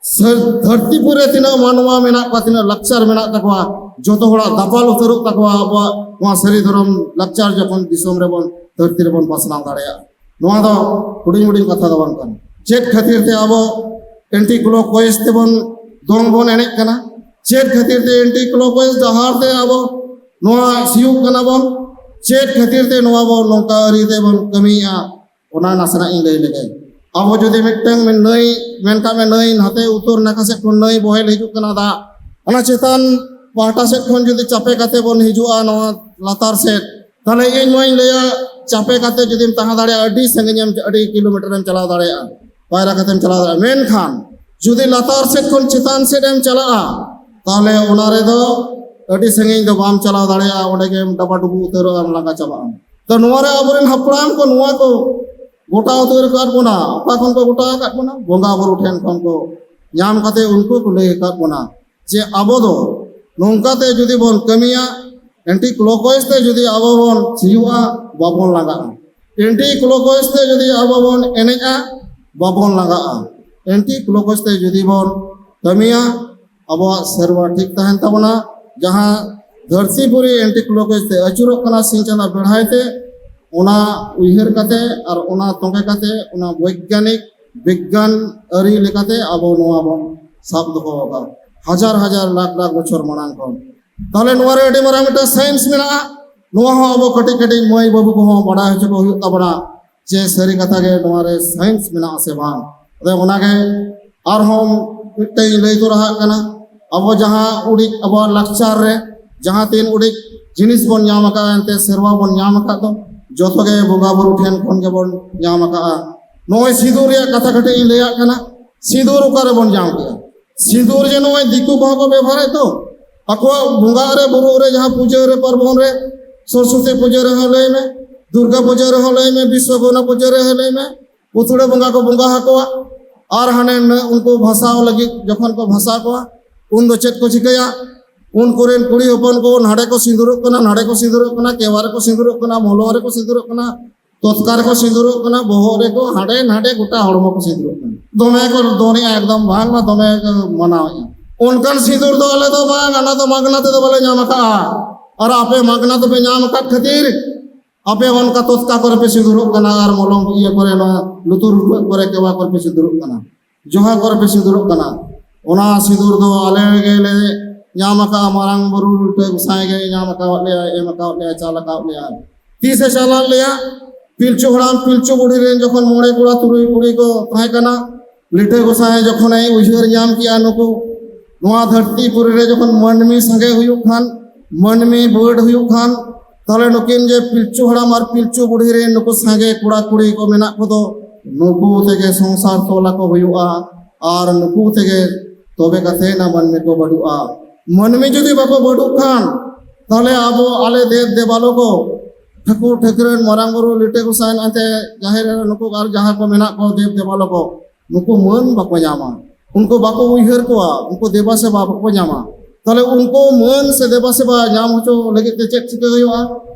ᱥᱟᱹᱨ-, ᱫᱷᱟᱹᱨᱛᱤ ᱯᱩᱨᱤ ᱨᱮ ᱛᱤᱱᱟᱹᱜ ᱢᱟᱱᱣᱟ ᱢᱮᱱᱟᱜ ᱠᱚᱣᱟ, ᱛᱤᱱᱟᱹᱜ ᱞᱟᱠᱪᱟᱨ ᱢᱮᱱᱟᱜ ᱛᱟᱠᱚᱣᱟ, ᱡᱚᱛᱚ ᱦᱚᱲᱟᱜ ᱫᱟᱯᱟᱞ ᱩᱛᱟᱹᱨᱚᱜ ᱛᱟᱠᱚᱣᱟ ᱟᱵᱚᱣᱟᱜ ᱱᱚᱣᱟ ᱥᱟᱹᱨᱤ ᱫᱷᱚᱨᱚᱢ ᱞᱟᱠᱪᱟᱨ, ᱡᱚᱠᱷᱚᱱ ᱫᱤᱥᱚᱢ ᱨᱮᱵᱚᱱ, ᱫᱷᱟᱹᱨᱛᱤ ᱨᱮᱵᱚᱱ ᱯᱟᱥᱱᱟᱣ ᱫᱟᱲᱮᱭᱟᱜᱼᱟ᱾ ᱱᱚᱣᱟ ᱫᱚ ᱦᱩᱰᱤᱧ ᱦᱩᱰᱤᱧ ᱠᱟᱛᱷᱟ ᱫᱚ ᱵᱟᱝ ᱠᱟᱱᱟ᱾ ᱪᱮᱫ ᱠᱷᱟᱹᱛᱤᱨ ᱛᱮ ᱟᱵᱚ anti clockwise ᱛᱮᱵᱚᱱ ᱫᱚᱝ ᱵᱚᱱ ᱮᱱᱮᱡ ᱠᱟᱱᱟ? ᱪᱮᱫ ᱠᱷᱟᱹᱛᱤᱨ ᱛᱮ anti clockwise ᱰᱟᱦᱟᱨ ᱛᱮ ᱟᱵᱚ ᱱᱚᱣᱟ ᱥᱤᱭᱳᱜ ᱠᱟᱱᱟ ᱵᱚᱱ? ᱪᱮᱫ ᱠᱷᱟᱹᱛᱤᱨ ᱛᱮ ᱱᱚᱣᱟ ᱵᱚᱱ ᱱᱚᱝᱠᱟ ᱟᱹᱨᱤ ᱛᱮᱵᱚᱱ ᱠᱟᱹᱢᱤᱭᱮᱫᱼᱟ? ᱚᱱᱟ ᱱᱟᱥᱮᱱᱟᱜ ᱤᱧ ᱞᱟᱹᱭ ᱞᱮᱜᱮ᱾ ᱟᱵᱚ ᱡᱩᱫᱤ ᱢᱤᱫᱴᱟᱝ ᱱᱟᱹᱭ, ᱢᱮᱱ ᱠᱟᱜ ᱢᱮ ᱱᱟᱹᱭ ᱱᱟᱛᱮ ᱩᱛᱛᱚᱨ ᱱᱟᱠᱷᱟ ᱥᱮᱫ ᱠᱷᱚᱱ ᱱᱟᱹᱭ ᱵᱚᱦᱮᱞ ᱦᱤᱡᱩᱜ ᱠᱟᱱᱟ ᱫᱟᱜ, ᱚᱱᱟ ᱪᱮᱛᱟᱱ ᱯᱟᱦᱴᱟ ᱥᱮᱫ ᱠᱷᱚᱱ ᱡᱩᱫᱤ ᱪᱟᱯᱮ ᱠᱟᱛᱮ ᱵᱚᱱ ᱦᱤᱡᱩᱜᱼᱟ ᱱᱚᱣᱟ ᱞᱟᱛᱟᱨ ᱥᱮᱫ, ᱛᱟᱦᱞᱮ ᱤᱧ ᱱᱚᱣᱟᱧ ᱞᱟᱹᱭᱟ, ᱪᱟᱯᱮ ᱠᱟᱛᱮ ᱡᱩᱫᱤᱢ ᱛᱟᱦᱮᱸ ᱫᱟᱲᱮᱭᱟᱜᱼᱟ, ᱟᱹᱰᱤ ᱥᱟᱺᱜᱤᱧ ᱮᱢ, ᱟᱹᱰᱤ ᱠᱤᱞᱳᱢᱤᱴᱟᱨ ᱮᱢ ᱪᱟᱞᱟᱣ ᱫᱟᱲᱮᱭᱟᱜᱼᱟ, ᱯᱟᱭᱨᱟ ᱠᱟᱛᱮᱢ ᱪᱟᱞᱟᱣ ᱫᱟᱲᱮᱭᱟᱜᱼᱟ᱾ ᱢᱮᱱᱠᱷᱟᱱ ᱡᱩᱫᱤ ᱞᱟᱛᱟᱨ ᱥᱮᱫ ᱠᱷᱚᱱ ᱪᱮᱛᱟᱱ ᱥᱮᱫ ᱮᱢ ᱪᱟᱞᱟᱜᱼᱟ, ᱛᱟᱦᱞᱮ ᱚᱱᱟ ᱨᱮᱫᱚ ᱟᱹᱰᱤ ᱥᱟᱺᱜᱤᱧ ᱫᱚ ᱵᱟᱢ ᱪᱟᱞᱟᱣ ᱫᱟᱲᱮᱭᱟᱜᱼᱟ, ᱚᱸᱰᱮ ᱜᱮᱢ ᱰᱟᱵᱟ ᱰᱩᱵᱩ ᱩᱛᱟᱹᱨᱚᱜᱼᱟ, ᱟᱢ ᱞᱟᱸᱜᱟ ᱪᱟᱵᱟᱜ ᱟᱢ᱾ ᱛᱚ ᱱᱚᱣᱟ ᱨᱮ ᱟᱵᱚᱨᱮᱱ ᱦᱟᱯᱲᱟᱢ ᱠᱚ ᱱᱚᱣᱟ ᱠᱚ ᱜᱚᱴᱟ ᱩᱛᱟᱹᱨ ᱟᱠᱟᱫ ᱵᱚᱱᱟ᱾ ᱚᱠᱟ ᱠᱷᱚᱱ ᱠᱚ ᱜᱚᱴᱟ ᱟᱠᱟᱫ ᱵᱚᱱᱟ? ᱵᱚᱸᱜᱟ ᱵᱩᱨᱩ ᱴᱷᱮᱱ ᱠᱷᱚᱱ ᱠᱚ ᱧᱟᱢ ᱠᱟᱛᱮ ᱩᱱᱠᱩ ᱠᱚ ᱞᱟᱹᱭ ᱟᱠᱟᱫ ᱵᱚᱱᱟ ᱡᱮ ᱟᱵᱚ ᱫᱚ ᱱᱚᱝᱠᱟᱛᱮ ᱡᱩᱫᱤ ᱵᱚᱱ ᱠᱟᱹᱢᱤᱭᱟ, anti clockwise ᱛᱮ ᱡᱩᱫᱤ ᱟᱵᱚ ᱵᱚᱱ ᱥᱤᱭᱳᱜᱼᱟ, ᱵᱟᱵᱚᱱ ᱞᱟᱸᱜᱟᱜᱼᱟ᱾ Anti clockwise ᱛᱮ ᱡᱩᱫᱤ ᱟᱵᱚ ᱵᱚᱱ ᱮᱱᱮᱡᱼᱟ, ᱵᱟᱵᱚᱱ ᱞᱟᱸᱜᱟᱜᱼᱟ᱾ Anti clockwise ᱛᱮ ᱡᱩᱫᱤ ᱵᱚᱱ ᱠᱟᱹᱢᱤᱭᱟ, ᱟᱵᱚᱣᱟᱜ ᱥᱮᱨᱣᱟ ᱴᱷᱤᱠ ᱛᱟᱦᱮᱱ ᱛᱟᱵᱚᱱᱟ᱾ ᱡᱟᱦᱟᱸ ᱫᱷᱟᱹᱨᱛᱤ ᱯᱩᱨᱤ anti clockwise ᱛᱮ ᱟᱹᱪᱩᱨᱚᱜ ᱠᱟᱱᱟ ᱥᱤᱧ ᱪᱟᱸᱫᱟ ᱵᱮᱲᱦᱟᱭ ᱛᱮ, ᱚᱱᱟ ᱩᱭᱦᱟᱹᱨ ᱠᱟᱛᱮ ᱟᱨ ᱚᱱᱟ ᱛᱚᱸᱜᱮ ᱠᱟᱛᱮ, ᱚᱱᱟ ᱵᱳᱭᱜᱟᱱᱤᱠ ᱵᱤᱜᱽᱜᱟᱱ ᱟᱹᱨᱤ ᱞᱮᱠᱟᱛᱮ ᱟᱵᱚ ᱱᱚᱣᱟ ᱵᱚᱱ ᱥᱟᱵ ᱫᱚᱦᱚ ᱟᱠᱟᱫᱟ ᱦᱟᱡᱟᱨ ᱦᱟᱡᱟᱨ ᱞᱟᱠᱷ ᱞᱟᱠᱷ ᱵᱚᱪᱷᱚᱨ ᱢᱟᱲᱟᱝ ᱠᱷᱚᱱ᱾ ᱛᱟᱦᱞᱮ ᱱᱚᱣᱟ ᱨᱮ ᱟᱹᱰᱤ ᱢᱟᱨᱟᱝ ᱢᱤᱫᱴᱟᱝ ᱥᱟᱭᱮᱱᱥ ᱢᱮᱱᱟᱜᱼᱟ᱾ ᱱᱚᱣᱟ ᱦᱚᱸ ᱟᱵᱚ ᱠᱟᱹᱴᱤᱡ ᱠᱟᱹᱴᱤᱡ ᱢᱟᱹᱭ ᱵᱟᱹᱵᱩ ᱠᱚᱦᱚᱸ ᱵᱟᱰᱟᱭ ᱦᱚᱪᱚ ᱠᱚ ᱦᱩᱭᱩᱜ ᱛᱟᱵᱚᱱᱟ᱾ ᱡᱮ ᱥᱟᱹᱨᱤ ᱠᱟᱛᱷᱟ ᱜᱮ ᱱᱚᱣᱟ ᱨᱮ ᱥᱟᱭᱮᱱᱥ ᱢᱮᱱᱟᱜᱼᱟ ᱥᱮ ᱵᱟᱝ᱾ ᱟᱫᱚ ᱚᱱᱟᱜᱮ ᱟᱨᱦᱚᱸ ᱢᱤᱫᱴᱟᱝ ᱤᱧ ᱞᱟᱹᱭ ᱛᱚᱨᱟᱦᱟᱜ ᱠᱟᱱᱟ, ᱟᱵᱚ ᱡᱟᱦᱟᱸ ᱩᱰᱤᱡ ᱟᱵᱚᱣᱟᱜ ᱞᱟᱠᱪᱟᱨ ᱨᱮ ᱡᱟᱦᱟᱸ ᱛᱤᱱ ᱩᱰᱤᱡ ᱡᱤᱱᱤᱥ ᱵᱚᱱ ᱧᱟᱢ ᱟᱠᱟᱫᱼᱟ, ᱮᱱᱛᱮ ᱥᱮᱨᱣᱟ ᱵᱚᱱ ᱧᱟᱢ ᱟᱠᱟᱫ ᱫᱚ, ᱡᱚᱛᱚ ᱜᱮ ᱵᱚᱸᱜᱟ ᱵᱩᱨᱩ ᱴᱷᱮᱱ ᱠᱷᱚᱱ ᱜᱮᱵᱚᱱ ᱧᱟᱢ ᱟᱠᱟᱫᱼᱟ᱾ ᱱᱚᱜᱼᱚᱭ ᱥᱤᱸᱫᱩᱨ ᱨᱮᱭᱟᱜ ᱠᱟᱛᱷᱟ ᱠᱟᱹᱴᱤᱡ ᱤᱧ ᱞᱟᱹᱭᱟᱜ ᱠᱟᱱᱟ᱾ ᱥᱤᱸᱫᱩᱨ ᱚᱠᱟ ᱨᱮᱵᱚᱱ ᱧᱟᱢ ᱠᱮᱫᱼᱟ? ᱥᱤᱸᱫᱩᱨ ᱡᱮ ᱱᱚᱜᱼᱚᱭ ᱫᱤᱠᱩ ᱠᱚᱦᱚᱸ ᱠᱚ ᱵᱮᱵᱚᱦᱟᱨᱮᱫ ᱫᱚ, ᱟᱠᱚᱣᱟᱜ ᱵᱚᱸᱜᱟᱜ ᱨᱮ, ᱵᱩᱨᱩᱜ ᱨᱮ, ᱡᱟᱦᱟᱸ ᱯᱩᱡᱟᱹ ᱨᱮ, ᱯᱟᱨᱵᱚᱱ ᱨᱮ, ᱥᱚᱨᱚᱥᱚᱛᱤ ᱯᱩᱡᱟᱹ ᱨᱮᱦᱚᱸ ᱞᱟᱹᱭ ᱢᱮ, ᱫᱩᱨᱜᱟ ᱯᱩᱡᱟᱹ ᱨᱮᱦᱚᱸ ᱞᱟᱹᱭ ᱢᱮ, ᱵᱤᱥᱥᱚᱠᱚᱨᱢᱟ ᱯᱩᱡᱟᱹ ᱨᱮᱦᱚᱸ ᱞᱟᱹᱭ ᱢᱮ, ᱯᱩᱛᱲᱟᱹ ᱵᱚᱸᱜᱟ ᱠᱚ ᱵᱚᱸᱜᱟ ᱟᱠᱚᱣᱟ᱾ ᱟᱨ ᱦᱟᱱᱮ ᱱᱟᱹ-, ᱩᱱᱠᱩ ᱵᱷᱟᱥᱟᱣ ᱞᱟᱹᱜᱤᱫ ᱡᱚᱠᱷᱚᱱ ᱠᱚ ᱵᱷᱟᱥᱟᱣ ᱠᱚᱣᱟ, ᱩᱱ ᱫᱚ ᱪᱮᱫ ᱠᱚ ᱪᱤᱠᱟᱹᱭᱟ? ᱩᱱᱠᱩ ᱨᱮᱱ ᱠᱩᱲᱤ ᱦᱚᱯᱚᱱ ᱠᱚ ᱱᱟᱰᱮ ᱠᱚ ᱥᱤᱸᱫᱩᱨᱚᱜ ᱠᱟᱱᱟ, ᱱᱟᱰᱮ ᱠᱚ ᱥᱤᱸᱫᱩᱨᱚᱜ ᱠᱟᱱᱟ, ᱠᱮᱣᱟ ᱨᱮᱠᱚ ᱥᱤᱸᱫᱩᱨᱚᱜ ᱠᱟᱱᱟ, ᱢᱚᱞᱚᱝ ᱨᱮᱠᱚ ᱥᱤᱸᱫᱩᱨᱚᱜ ᱠᱟᱱᱟ, ᱛᱚᱛᱠᱟ ᱨᱮᱠᱚ ᱥᱤᱸᱫᱩᱨᱚᱜ ᱠᱟᱱᱟ, ᱵᱚᱦᱚᱜ ᱨᱮᱠᱚ, ᱦᱟᱸᱰᱮ ᱱᱟᱰᱮ ᱜᱚᱴᱟ ᱦᱚᱲᱢᱚ ᱠᱚ ᱥᱤᱸᱫᱩᱨᱚᱜ ᱠᱟᱱᱟ᱾ ᱫᱚᱢᱮ ᱠᱚ ᱫᱚᱱᱮᱜᱼᱟ, ᱮᱠᱫᱚᱢ ᱵᱟᱝ ᱢᱟ ᱫᱚᱢᱮ ᱠᱚ ᱢᱟᱱᱟᱣᱮᱫᱼᱟ᱾ ᱚᱱᱠᱟᱱ ᱥᱤᱸᱫᱩᱨ ᱫᱚ ᱟᱞᱮ ᱫᱚ ᱵᱟᱝ, ᱚᱱᱟ ᱫᱚ ᱢᱟᱜᱽᱱᱟ ᱛᱮᱫᱚ ᱵᱟᱞᱮ ᱧᱟᱢ ᱟᱠᱟᱫᱼᱟ᱾ ᱟᱨ ᱟᱯᱮ ᱢᱟᱜᱽᱱᱟ ᱛᱮᱯᱮ ᱧᱟᱢ ᱟᱠᱟᱫ ᱠᱷᱟᱹᱛᱤᱨ ᱟᱯᱮ ᱚᱱᱠᱟ ᱛᱚᱛᱠᱟ ᱠᱚᱨᱮ ᱯᱮ ᱥᱤᱸᱫᱩᱨᱚᱜ ᱠᱟᱱᱟ, ᱟᱨ ᱢᱚᱞᱚᱝ ᱤᱭᱟᱹ ᱠᱚᱨᱮ, ᱱᱚᱣᱟ ᱞᱩᱛᱩᱨ ᱨᱩᱯᱟᱹᱜ ᱠᱚᱨᱮ, ᱠᱮᱣᱟ ᱠᱚᱨᱮ ᱯᱮ ᱥᱤᱸᱫᱩᱨᱚᱜ ᱠᱟᱱᱟ, ᱡᱚᱦᱟ ᱠᱚᱨᱮ ᱯᱮ ᱥᱤᱸᱫᱩᱨᱚᱜ ᱠᱟᱱᱟ᱾ ᱚᱱᱟ ᱥᱤᱸᱫᱩᱨ ᱫᱚ ᱟᱞᱮ ᱜᱮᱞᱮ ᱧᱟᱢ ᱟᱠᱟᱫᱼᱟ, ᱢᱟᱨᱟᱝ ᱵᱩᱨᱩ ᱞᱤᱴᱟᱹ ᱜᱚᱸᱥᱟᱭ ᱜᱮ ᱧᱟᱢ ᱟᱠᱟᱫ ᱞᱮᱭᱟ, ᱮᱢ ᱟᱠᱟᱫ ᱞᱮᱭᱟ, ᱪᱟᱞ ᱟᱠᱟᱫ ᱞᱮᱭᱟ᱾ ᱛᱤᱥᱮ ᱪᱟᱞᱟᱜ ᱞᱮᱭᱟ? ᱯᱤᱞᱪᱩ ᱦᱟᱲᱟᱢ ᱯᱤᱞᱪᱩ ᱵᱩᱲᱦᱤ ᱨᱮᱱ ᱡᱚᱠᱷᱚᱱ ᱢᱚᱬᱮ ᱠᱚᱲᱟ ᱛᱩᱨᱩᱭ ᱠᱩᱲᱤ ᱠᱚ ᱛᱟᱦᱮᱸ ᱠᱟᱱᱟ, ᱞᱤᱴᱟᱹ ᱜᱚᱸᱥᱟᱭ ᱡᱚᱠᱷᱚᱱᱮ ᱩᱭᱦᱟᱹᱨ ᱧᱟᱢ ᱠᱮᱜᱼᱟ, ᱱᱩᱠᱩ ᱱᱚᱣᱟ ᱫᱷᱟᱹᱨᱛᱤ ᱯᱩᱨᱤ ᱨᱮ ᱡᱚᱠᱷᱚᱱ ᱢᱟᱹᱱᱢᱤ ᱥᱟᱸᱜᱮ ᱦᱩᱭᱩᱜ ᱠᱷᱟᱱ, ᱢᱟᱹᱱᱢᱤ ᱵᱟᱹᱰ ᱦᱩᱭᱩᱜ ᱠᱷᱟᱱ, ᱛᱟᱦᱞᱮ ᱱᱩᱠᱤᱱ ᱡᱮ ᱯᱤᱞᱪᱩ ᱦᱟᱲᱟᱢ ᱟᱨ ᱯᱤᱞᱪᱩ ᱵᱩᱲᱦᱤ ᱨᱮᱱ ᱱᱩᱠᱩ ᱥᱟᱸᱜᱮ ᱠᱚᱲᱟ ᱠᱩᱲᱤ ᱠᱚ ᱢᱮᱱᱟᱜ ᱠᱚᱫᱚ, ᱱᱩᱠᱩ ᱛᱮᱜᱮ ᱥᱚᱝᱥᱟᱨ ᱛᱚᱞ ᱟᱠᱚ ᱦᱩᱭᱩᱜᱼᱟ᱾ ᱟᱨ ᱱᱩᱠᱩ ᱛᱮᱜᱮ ᱛᱚᱵᱮ ᱠᱟᱛᱮ ᱱᱟ ᱢᱟᱹᱱᱢᱤ ᱠᱚ ᱵᱟᱹᱰᱩᱜᱼᱟ᱾ ᱢᱟᱹᱱᱢᱤ ᱡᱩᱫᱤ ᱵᱟᱠᱚ ᱵᱟᱹᱰᱩᱜ ᱠᱷᱟᱱ, ᱛᱟᱦᱞᱮ ᱟᱵᱚ, ᱟᱞᱮ ᱫᱮᱵ ᱫᱮᱵᱟᱞᱚ ᱠᱚ, ᱴᱷᱟᱹᱠᱩᱨ ᱴᱷᱟᱹᱠᱨᱟᱹᱱ, ᱢᱟᱨᱟᱝ ᱵᱩᱨᱩ, ᱞᱤᱴᱟᱹ ᱜᱚᱸᱥᱟᱭ, ᱱᱟᱛᱮ ᱡᱟᱦᱮᱨ ᱨᱮ ᱱᱩᱠᱩ ᱟᱨ ᱡᱟᱦᱟᱸ ᱠᱚ ᱢᱮᱱᱟᱜ ᱠᱚ ᱫᱮᱵ ᱫᱮᱵᱟᱞᱚ ᱠᱚ, ᱱᱩᱠᱩ ᱢᱟᱹᱱ ᱵᱟᱠᱚ ᱧᱟᱢᱟ, ᱩᱱᱠᱩ ᱵᱟᱠᱚ ᱩᱭᱦᱟᱹᱨ ᱠᱚᱣᱟ, ᱩᱱᱠᱩ ᱫᱮᱵᱟ ᱥᱮᱵᱟ ᱵᱟᱠᱚ ᱧᱟᱢᱟ᱾ ᱛᱟᱦᱞᱮ ᱩᱱᱠᱩ ᱢᱟᱹᱱ ᱥᱮ ᱫᱮᱵᱟ ᱥᱮᱵᱟ ᱧᱟᱢ ᱦᱚᱪᱚ ᱞᱟᱹᱜᱤᱫ ᱛᱮ ᱪᱮᱫ ᱪᱤᱠᱟᱹ ᱦᱩᱭᱩᱜᱼᱟ?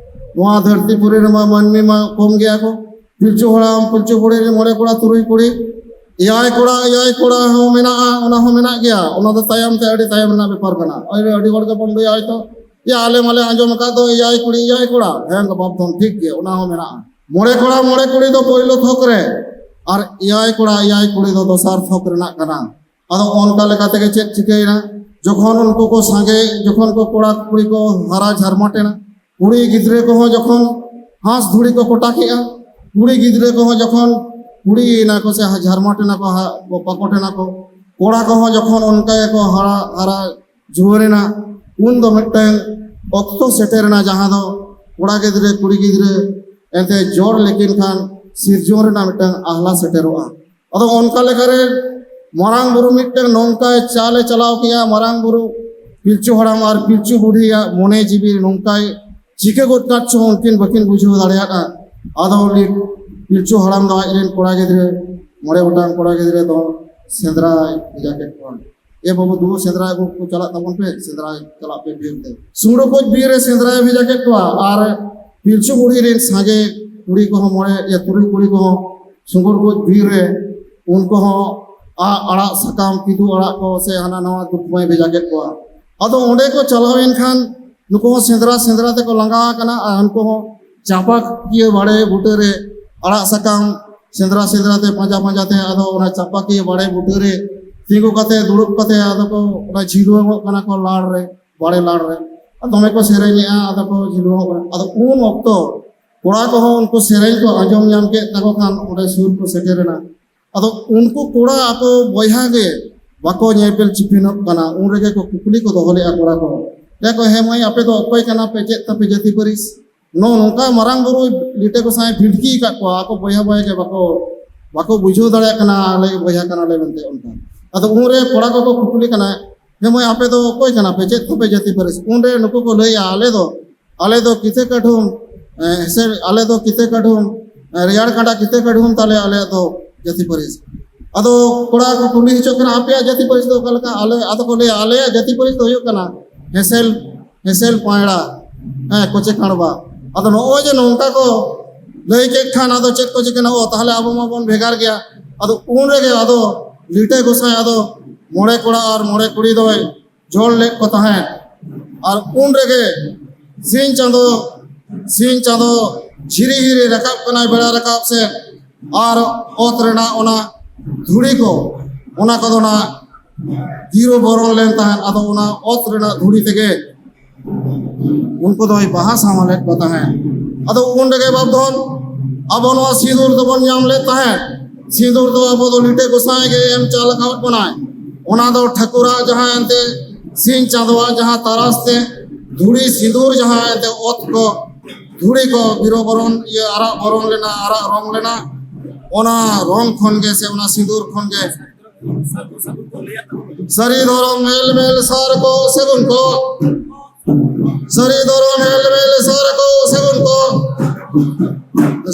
ᱱᱚᱣᱟ ᱫᱷᱟᱹᱨᱛᱤ ᱯᱩᱨᱤ ᱨᱮᱢᱟ ᱢᱟᱹᱱᱢᱤ ᱢᱟ ᱠᱚᱢ ᱜᱮᱭᱟ ᱠᱚ, ᱯᱤᱞᱪᱩ ᱦᱟᱲᱟᱢ, ᱯᱤᱞᱪᱩ ᱵᱩᱲᱦᱤ ᱨᱮ ᱢᱚᱬᱮ ᱠᱚᱲᱟ, ᱛᱩᱨᱩᱭ ᱠᱩᱲᱤ, ᱮᱭᱟᱭ ᱠᱚᱲᱟ, ᱮᱭᱟᱭ ᱠᱚᱲᱟ ᱦᱚᱸ ᱢᱮᱱᱟᱜᱼᱟ, ᱚᱱᱟ ᱦᱚᱸ ᱢᱮᱱᱟᱜ ᱜᱮᱭᱟ᱾ ᱚᱱᱟ ᱫᱚ ᱛᱟᱭᱚᱢ ᱛᱮ, ᱟᱹᱰᱤ ᱛᱟᱭᱚᱢ ᱨᱮᱱᱟᱜ ᱵᱮᱯᱟᱨ ᱠᱟᱱᱟ᱾ ᱟᱹᱰᱤ, ᱟᱹᱰᱤ ᱦᱚᱲ ᱜᱮᱵᱚᱱ ᱞᱟᱹᱭᱟ ᱦᱚᱭᱛᱚ, "ᱭᱟ, ᱟᱞᱮ ᱢᱟᱞᱮ ᱟᱸᱡᱚᱢ ᱟᱠᱟᱫ ᱫᱚ ᱮᱭᱟᱭ ᱠᱩᱲᱤ, ᱮᱭᱟᱭ ᱠᱚᱲᱟ᱾" ᱦᱮᱸ, ᱵᱟᱯ ᱫᱷᱚᱱ, ᱴᱷᱤᱠ ᱜᱮᱭᱟ, ᱚᱱᱟ ᱦᱚᱸ ᱢᱮᱱᱟᱜᱼᱟ᱾ ᱢᱚᱬᱮ ᱠᱚᱲᱟ, ᱢᱚᱬᱮ ᱠᱩᱲᱤ ᱫᱚ ᱯᱳᱭᱞᱳ ᱛᱷᱚᱠ ᱨᱮ, ᱟᱨ ᱮᱭᱟᱭ ᱠᱚᱲᱟ, ᱮᱭᱟᱭ ᱠᱩᱲᱤ ᱫᱚ ᱫᱚᱥᱟᱨ ᱛᱷᱚᱠ ᱨᱮᱱᱟᱜ ᱠᱟᱱᱟ᱾ ᱟᱫᱚ ᱚᱱᱠᱟ ᱞᱮᱠᱟ ᱛᱮᱜᱮ ᱪᱮᱫ ᱪᱤᱠᱟᱹᱭᱮᱱᱟ? ᱡᱚᱠᱷᱚᱱ ᱩᱱᱠᱩ ᱠᱚ ᱥᱟᱸᱜᱮ, ᱡᱚᱠᱷᱚᱱ ᱠᱚ ᱠᱚᱲᱟ ᱠᱩᱲᱤ ᱠᱚ ᱦᱟᱨᱟ ᱡᱷᱟᱨᱢᱟᱴ ᱮᱱᱟ, ᱠᱩᱲᱤ ᱜᱤᱫᱽᱨᱟᱹ ᱠᱚᱦᱚᱸ ᱡᱚᱠᱷᱚᱱ ᱦᱟᱸᱥ ᱫᱷᱩᱲᱤ ᱠᱚ ᱠᱚᱴᱟ ᱠᱮᱜᱼᱟ, ᱠᱩᱲᱤ ᱜᱤᱫᱽᱨᱟᱹ ᱠᱚᱦᱚᱸ ᱡᱚᱠᱷᱚᱱ ᱠᱩᱲᱤᱭᱮᱱᱟ ᱠᱚ ᱥᱮ ᱡᱷᱟᱨᱢᱟᱴ ᱮᱱᱟ ᱠᱚ, ᱦᱟ-, ᱯᱟᱠᱚᱴ ᱮᱱᱟ ᱠᱚ, ᱠᱚᱲᱟ ᱠᱚᱦᱚᱸ ᱡᱚᱠᱷᱚᱱ ᱚᱱᱠᱟ ᱜᱮᱠᱚ ᱦᱟᱨᱟ, ᱦᱟᱨᱟ ᱡᱩᱣᱟᱹᱱ ᱮᱱᱟ, ᱩᱱ ᱫᱚ ᱢᱤᱫᱴᱟᱝ ᱚᱠᱛᱚ ᱥᱮᱴᱮᱨ ᱮᱱᱟ, ᱡᱟᱦᱟᱸ ᱫᱚ ᱠᱚᱲᱟ ᱜᱤᱫᱽᱨᱟᱹ, ᱠᱩᱲᱤ ᱜᱤᱫᱽᱨᱟᱹ ᱮᱱᱛᱮ ᱡᱚᱲ ᱞᱮᱠᱤᱱ ᱠᱷᱟᱱ ᱥᱤᱨᱡᱚᱱ ᱨᱮᱱᱟᱜ ᱢᱤᱫᱴᱟᱝ ᱟᱦᱞᱟ ᱥᱮᱴᱮᱨᱚᱜᱼᱟ᱾ ᱟᱫᱚ ᱚᱱᱠᱟ ᱞᱮᱠᱟᱨᱮ ᱢᱟᱨᱟᱝ ᱵᱩᱨᱩ ᱢᱤᱫᱴᱟᱝ ᱱᱚᱝᱠᱟᱭ ᱪᱟᱞᱮ ᱪᱟᱞᱟᱣ ᱠᱮᱜᱼᱟ, ᱢᱟᱨᱟᱝ ᱵᱩᱨᱩ ᱯᱤᱞᱪᱩ ᱦᱟᱲᱟᱢ ᱟᱨ ᱯᱤᱞᱪᱩ ᱵᱩᱰᱷᱤᱭᱟᱜ ᱢᱚᱱᱮ ᱡᱤᱣᱤ ᱱᱚᱝᱠᱟᱭ ᱪᱤᱠᱟᱹ ᱜᱚᱫ ᱠᱟᱫ ᱪᱚ, ᱩᱱᱠᱤᱱ ᱵᱟᱹᱠᱤᱱ ᱵᱩᱡᱷᱟᱹᱣ ᱫᱟᱲᱮᱭᱟᱫᱼᱟ᱾ ᱟᱫᱚ ᱩᱱᱤ ᱯᱤᱞᱪᱩ ᱦᱟᱲᱟᱢ ᱫᱚ ᱟᱡ ᱨᱮᱱ ᱠᱚᱲᱟ ᱜᱤᱫᱽᱨᱟᱹ, ᱢᱚᱬᱮ ᱜᱚᱴᱟᱝ ᱠᱚᱲᱟ ᱜᱤᱫᱽᱨᱟᱹ ᱫᱚ ᱥᱮᱸᱫᱽᱨᱟᱭ ᱵᱷᱮᱡᱟ ᱠᱮᱫ ᱠᱚᱣᱟ᱾ "ᱮ ᱵᱟᱹᱵᱩ, ᱫᱩ ᱥᱮᱸᱫᱽᱨᱟ ᱟᱹᱜᱩ ᱠᱚ ᱪᱟᱞᱟᱜ ᱛᱟᱵᱚᱱ ᱯᱮ, ᱥᱮᱸᱫᱽᱨᱟ ᱪᱟᱞᱟᱜ ᱯᱮ ᱵᱤᱨ ᱛᱮ, ᱥᱩᱲᱩ ᱠᱚ ᱵᱤᱨ ᱨᱮ ᱥᱮᱸᱫᱽᱨᱟᱭ ᱵᱷᱮᱡᱟ ᱠᱮᱫ ᱠᱚᱣᱟ ᱟᱨ ᱯᱤᱞᱪᱩ ᱵᱩᱲᱦᱤ ᱨᱮᱱ ᱥᱟᱸᱜᱮ ᱠᱩᱲᱤ ᱠᱚᱦᱚᱸ, ᱢᱚᱬᱮ ᱭᱟ ᱛᱩᱨᱩᱭ ᱠᱩᱲᱤ ᱠᱚᱦᱚᱸ ᱥᱩᱜᱩᱨ ᱠᱚ ᱵᱤᱨ ᱨᱮ ᱩᱱᱠᱩ ᱦᱚᱸ ᱟ-, ᱟᱲᱟᱜ ᱥᱟᱠᱟᱢ, ᱠᱤᱫᱩ ᱟᱲᱟᱜ ᱠᱚ ᱥᱮ ᱦᱟᱱᱟ ᱱᱟᱣᱟ ᱫᱩᱠᱢᱟᱹᱭ ᱵᱷᱮᱡᱟ ᱠᱮᱫ ᱠᱚᱣᱟ᱾ ᱟᱫᱚ ᱚᱸᱰᱮ ᱠᱚ ᱪᱟᱞᱟᱣ ᱮᱱ ᱠᱷᱟᱱ ᱱᱩᱠᱩ ᱦᱚᱸ ᱥᱮᱸᱫᱽᱨᱟ ᱥᱮᱸᱫᱽᱨᱟ ᱛᱮᱠᱚ ᱞᱟᱸᱜᱟ ᱟᱠᱟᱱᱟ ᱟᱨ ᱩᱱᱠᱩ ᱦᱚᱸ ᱪᱟᱯᱟ ᱠᱤᱭᱟᱹ ᱵᱟᱲᱮ ᱵᱩᱴᱟᱹ ᱨᱮ ᱟᱲᱟᱜ ᱥᱟᱠᱟᱢ ᱥᱮᱸᱫᱽᱨᱟ ᱥᱮᱸᱫᱽᱨᱟ ᱛᱮ ᱯᱟᱸᱡᱟ ᱯᱟᱸᱡᱟ ᱛᱮ ᱟᱫᱚ ᱚᱱᱟ ᱪᱟᱯᱟ ᱠᱤᱭᱟᱹ ᱵᱟᱲᱮ ᱵᱩᱴᱟᱹ ᱨᱮ ᱛᱤᱸᱜᱩ ᱠᱟᱛᱮ ᱫᱩᱲᱩᱵ ᱠᱟᱛᱮ ᱟᱫᱚ ᱠᱚ ᱚᱱᱟ ᱡᱷᱤᱞᱣᱟᱹᱝᱚᱜ ᱠᱟᱱᱟ ᱠᱚ ᱞᱟᱲ ᱨᱮ, ᱵᱟᱲᱮ ᱞᱟᱲ ᱨᱮ᱾ ᱟᱨ ᱫᱚᱢᱮ ᱠᱚ ᱥᱮᱨᱮᱧᱮᱜᱼᱟ, ᱟᱫᱚ ᱠᱚ ᱡᱷᱤᱞᱣᱟᱹᱝᱚᱜ ᱠᱟᱱᱟ᱾ ᱟᱫᱚ ᱩᱱ ᱚᱠᱛᱚ ᱠᱚᱲᱟ ᱠᱚᱦᱚᱸ ᱩᱱᱠᱩ ᱥᱮᱨᱮᱧ ᱠᱚ ᱟᱸᱡᱚᱢ ᱧᱟᱢ ᱠᱮᱫ ᱛᱟᱠᱚ ᱠᱷᱟᱱ ᱚᱸᱰᱮ ᱥᱩᱨ ᱠᱚ ᱥᱮᱴᱮᱨᱮᱱᱟ᱾ ᱟᱫᱚ ᱩᱱᱠᱩ ᱠᱚᱲᱟ ᱟᱠᱚ ᱵᱚᱭᱦᱟ ᱜᱮ ᱵᱟᱠᱚ ᱧᱮᱯᱮᱞ ᱪᱤᱯᱤᱱᱚᱜ ᱠᱟᱱᱟ᱾ ᱩᱱ ᱨᱮᱜᱮ ᱠᱚ ᱠᱩᱠᱞᱤ ᱠᱚ ᱫᱚᱦᱚ ᱞᱮᱫᱼᱟ ᱠᱚᱲᱟ ᱠᱚ, ᱞᱟᱹᱭᱟ ᱠᱚ, "ᱦᱮᱸ ᱢᱟᱹᱭ, ᱟᱯᱮ ᱫᱚ ᱚᱠᱚᱭ ᱠᱟᱱᱟ ᱯᱮ, ᱪᱮᱫ ᱛᱟᱯᱮ ᱡᱟᱹᱛᱤ ᱯᱟᱹᱨᱤᱥ?" ᱱᱚᱜᱼᱚ ᱱᱚᱝᱠᱟ ᱢᱟᱨᱟᱝ ᱵᱩᱨᱩ ᱞᱤᱴᱟᱹ ᱜᱚᱸᱥᱟᱭ ᱵᱷᱤᱲᱠᱤ ᱟᱠᱟᱫ ᱠᱚᱣᱟ, ᱟᱠᱚ ᱵᱚᱭᱦᱟ ᱵᱚᱭᱦᱟ ᱜᱮ ᱵᱟᱠᱚ, ᱵᱟᱠᱚ ᱵᱩᱡᱷᱟᱹᱣ ᱫᱟᱲᱮᱭᱟᱜ ᱠᱟᱱᱟ ᱟᱞᱮ ᱵᱚᱭᱦᱟ ᱠᱟᱱᱟᱞᱮ ᱢᱮᱱᱛᱮ ᱚᱱᱠᱟ᱾ ᱟᱫᱚ ᱩᱱᱨᱮ ᱠᱚᱲᱟ ᱠᱚᱠᱚ ᱠᱩᱠᱞᱤ ᱠᱟᱱᱟ, "ᱦᱮᱸ ᱢᱟᱹᱭ, ᱟᱯᱮ ᱫᱚ ᱚᱠᱚᱭ ᱠᱟᱱᱟ ᱯᱮ, ᱪᱮᱫ ᱛᱟᱯᱮ ᱡᱟᱹᱛᱤ ᱯᱟᱹᱨᱤᱥ?" ᱩᱱᱨᱮ ᱱᱩᱠᱩ ᱠᱚ ᱞᱟᱹᱭᱟ, ᱟᱞᱮ ᱫᱚ ᱟᱞᱮ ᱫᱚ ᱠᱤᱛᱟᱹ ᱠᱟᱹᱰᱷᱩᱢ, ᱮ, ᱦᱮᱸᱥᱮ, ᱟᱞᱮ ᱫᱚ ᱠᱤᱛᱟᱹ ᱠᱟᱹᱰᱷᱩᱢ, ᱮ, ᱨᱮᱭᱟᱲ ᱠᱟᱸᱰᱟ ᱠᱤᱛᱟᱹ ᱠᱟᱹᱰᱷᱩᱢ ᱛᱟᱞᱮ ᱟᱞᱮᱭᱟᱜ ᱫᱚ ᱡᱟᱹᱛᱤ ᱯᱟᱹᱨᱤᱥ᱾ ᱟᱫᱚ ᱠᱚᱲᱟ ᱠᱚ ᱠᱩᱞᱤ ᱦᱚᱪᱚᱜ ᱠᱟᱱᱟ, "ᱟᱯᱮᱭᱟᱜ ᱡᱟᱹᱛᱤ ᱯᱟᱹᱨᱤᱥ ᱫᱚ ᱚᱠᱟ ᱞᱮᱠᱟ?" ᱟᱞᱮ, ᱟᱫᱚ ᱠᱚ ᱞᱟᱹᱭᱟ, "ᱟᱞᱮᱭᱟᱜ ᱡᱟᱹᱛᱤ ᱯᱟᱹᱨᱤᱥ ᱫᱚ ᱦᱩᱭᱩᱜ ᱠᱟᱱᱟ ᱦᱮᱸᱥᱮᱞ, ᱦᱮᱸᱥᱮᱞ ᱯᱟᱭᱲᱟ, ᱦᱮᱸ, ᱠᱚᱪᱮ ᱠᱟᱬᱵᱟ᱾" ᱟᱫᱚ ᱱᱚᱜᱼᱚᱭ ᱡᱮ ᱱᱚᱝᱠᱟ ᱠᱚ ᱞᱟᱹᱭ ᱠᱮᱫ ᱠᱷᱟᱱ ᱟᱫᱚ ᱪᱮᱫ ᱠᱚ ᱪᱤᱠᱟᱹᱱᱟ, "ᱚ, ᱛᱟᱦᱚᱞᱮ ᱟᱵᱚ ᱢᱟᱵᱚᱱ ᱵᱷᱮᱜᱟᱨ ᱜᱮᱭᱟ᱾" ᱟᱫᱚ ᱩᱱ ᱨᱮᱜᱮ ᱟᱫᱚ ᱞᱤᱴᱟᱹ ᱜᱚᱸᱥᱟᱭ ᱟᱫᱚ ᱢᱚᱬᱮ ᱠᱚᱲᱟ ᱟᱨ ᱢᱚᱬᱮ ᱠᱩᱲᱤ ᱫᱚᱭ ᱡᱚᱲ ᱞᱮᱫ ᱠᱚ ᱛᱟᱦᱮᱸᱫ᱾ ᱟᱨ ᱩᱱ ᱨᱮᱜᱮ ᱥᱤᱧ ᱪᱟᱸᱫᱚ, ᱥᱤᱧ ᱪᱟᱸᱫᱚ ᱡᱷᱤᱨᱤ ᱦᱤᱨᱤ ᱨᱟᱠᱟᱵ ᱠᱟᱱᱟᱭ ᱵᱮᱲᱟ ᱨᱟᱠᱟᱵ ᱥᱮᱫ, ᱟᱨ ᱚᱛ ᱨᱮᱱᱟᱜ ᱚᱱᱟ ᱫᱷᱩᱲᱤ ᱠᱚ, ᱚᱱᱟ ᱠᱚᱫᱚ ᱱᱟᱜ ᱜᱤᱨᱟᱹ ᱵᱚᱨᱚᱱ ᱞᱮᱱ ᱛᱟᱦᱮᱸᱫ᱾ ᱟᱫᱚ ᱚᱱᱟ ᱚᱛ ᱨᱮᱱᱟᱜ ᱫᱷᱩᱲᱤ ᱛᱮᱜᱮ ᱩᱱᱠᱩ ᱫᱚᱭ ᱵᱟᱦᱟ ᱥᱟᱶᱟ ᱞᱮᱫ ᱠᱚ ᱛᱟᱦᱮᱸᱫ᱾ ᱟᱫᱚ ᱩᱱ ᱨᱮᱜᱮ ᱵᱟᱯᱫᱷᱚᱱ ᱟᱵᱚ ᱱᱚᱣᱟ ᱥᱤᱸᱫᱩᱨ ᱫᱚᱵᱚᱱ ᱧᱟᱢ ᱞᱮᱫ ᱛᱟᱦᱮᱸᱫ᱾ ᱥᱤᱸᱫᱩᱨ ᱫᱚ ᱟᱵᱚ ᱫᱚ ᱞᱤᱴᱟᱹ ᱜᱚᱸᱥᱟᱭ ᱜᱮ ᱮᱢ ᱪᱟᱞ ᱟᱠᱟᱫ ᱵᱚᱱᱟᱭ᱾ ᱚᱱᱟ ᱫᱚ ᱴᱷᱟᱹᱠᱩᱨᱟᱜ ᱡᱟᱦᱟᱸ ᱮᱱᱛᱮ ᱥᱤᱧ ᱪᱟᱸᱫᱳᱣᱟᱜ ᱡᱟᱦᱟᱸ ᱛᱟᱨᱟᱥ ᱛᱮ ᱫᱷᱩᱲᱤ ᱥᱤᱸᱫᱩᱨ ᱡᱟᱦᱟᱸ ᱮᱱᱛᱮ ᱚᱛ ᱠᱚ ᱫᱷᱩᱲᱤ ᱠᱚ ᱵᱤᱨᱚ ᱵᱚᱨᱚᱱ, ᱤᱭᱟᱹ, ᱟᱨᱟᱜ ᱵᱚᱨᱚᱱ ᱞᱮᱱᱟ, ᱟᱨᱟᱜ ᱨᱚᱝ ᱞᱮᱱᱟ, ᱚᱱᱟ ᱨᱚᱝ ᱠᱷᱚᱱ ᱜᱮ ᱥᱮ ᱚᱱᱟ ᱥᱤᱸᱫᱩᱨ ᱠᱷᱚᱱ ᱜᱮ ᱥᱟᱹᱨᱤ ᱫᱷᱚᱨᱚᱢ ᱦᱮᱞᱢᱮᱞ ᱥᱟᱨ ᱠᱚ ᱥᱟᱹᱜᱩᱱ ᱠᱚ, ᱥᱟᱹᱨᱤ ᱫᱷᱚᱨᱚᱢ ᱦᱮᱞᱢᱮᱞ ᱥᱟᱨ ᱠᱚ ᱥᱟᱹᱜᱩᱱ ᱠᱚ,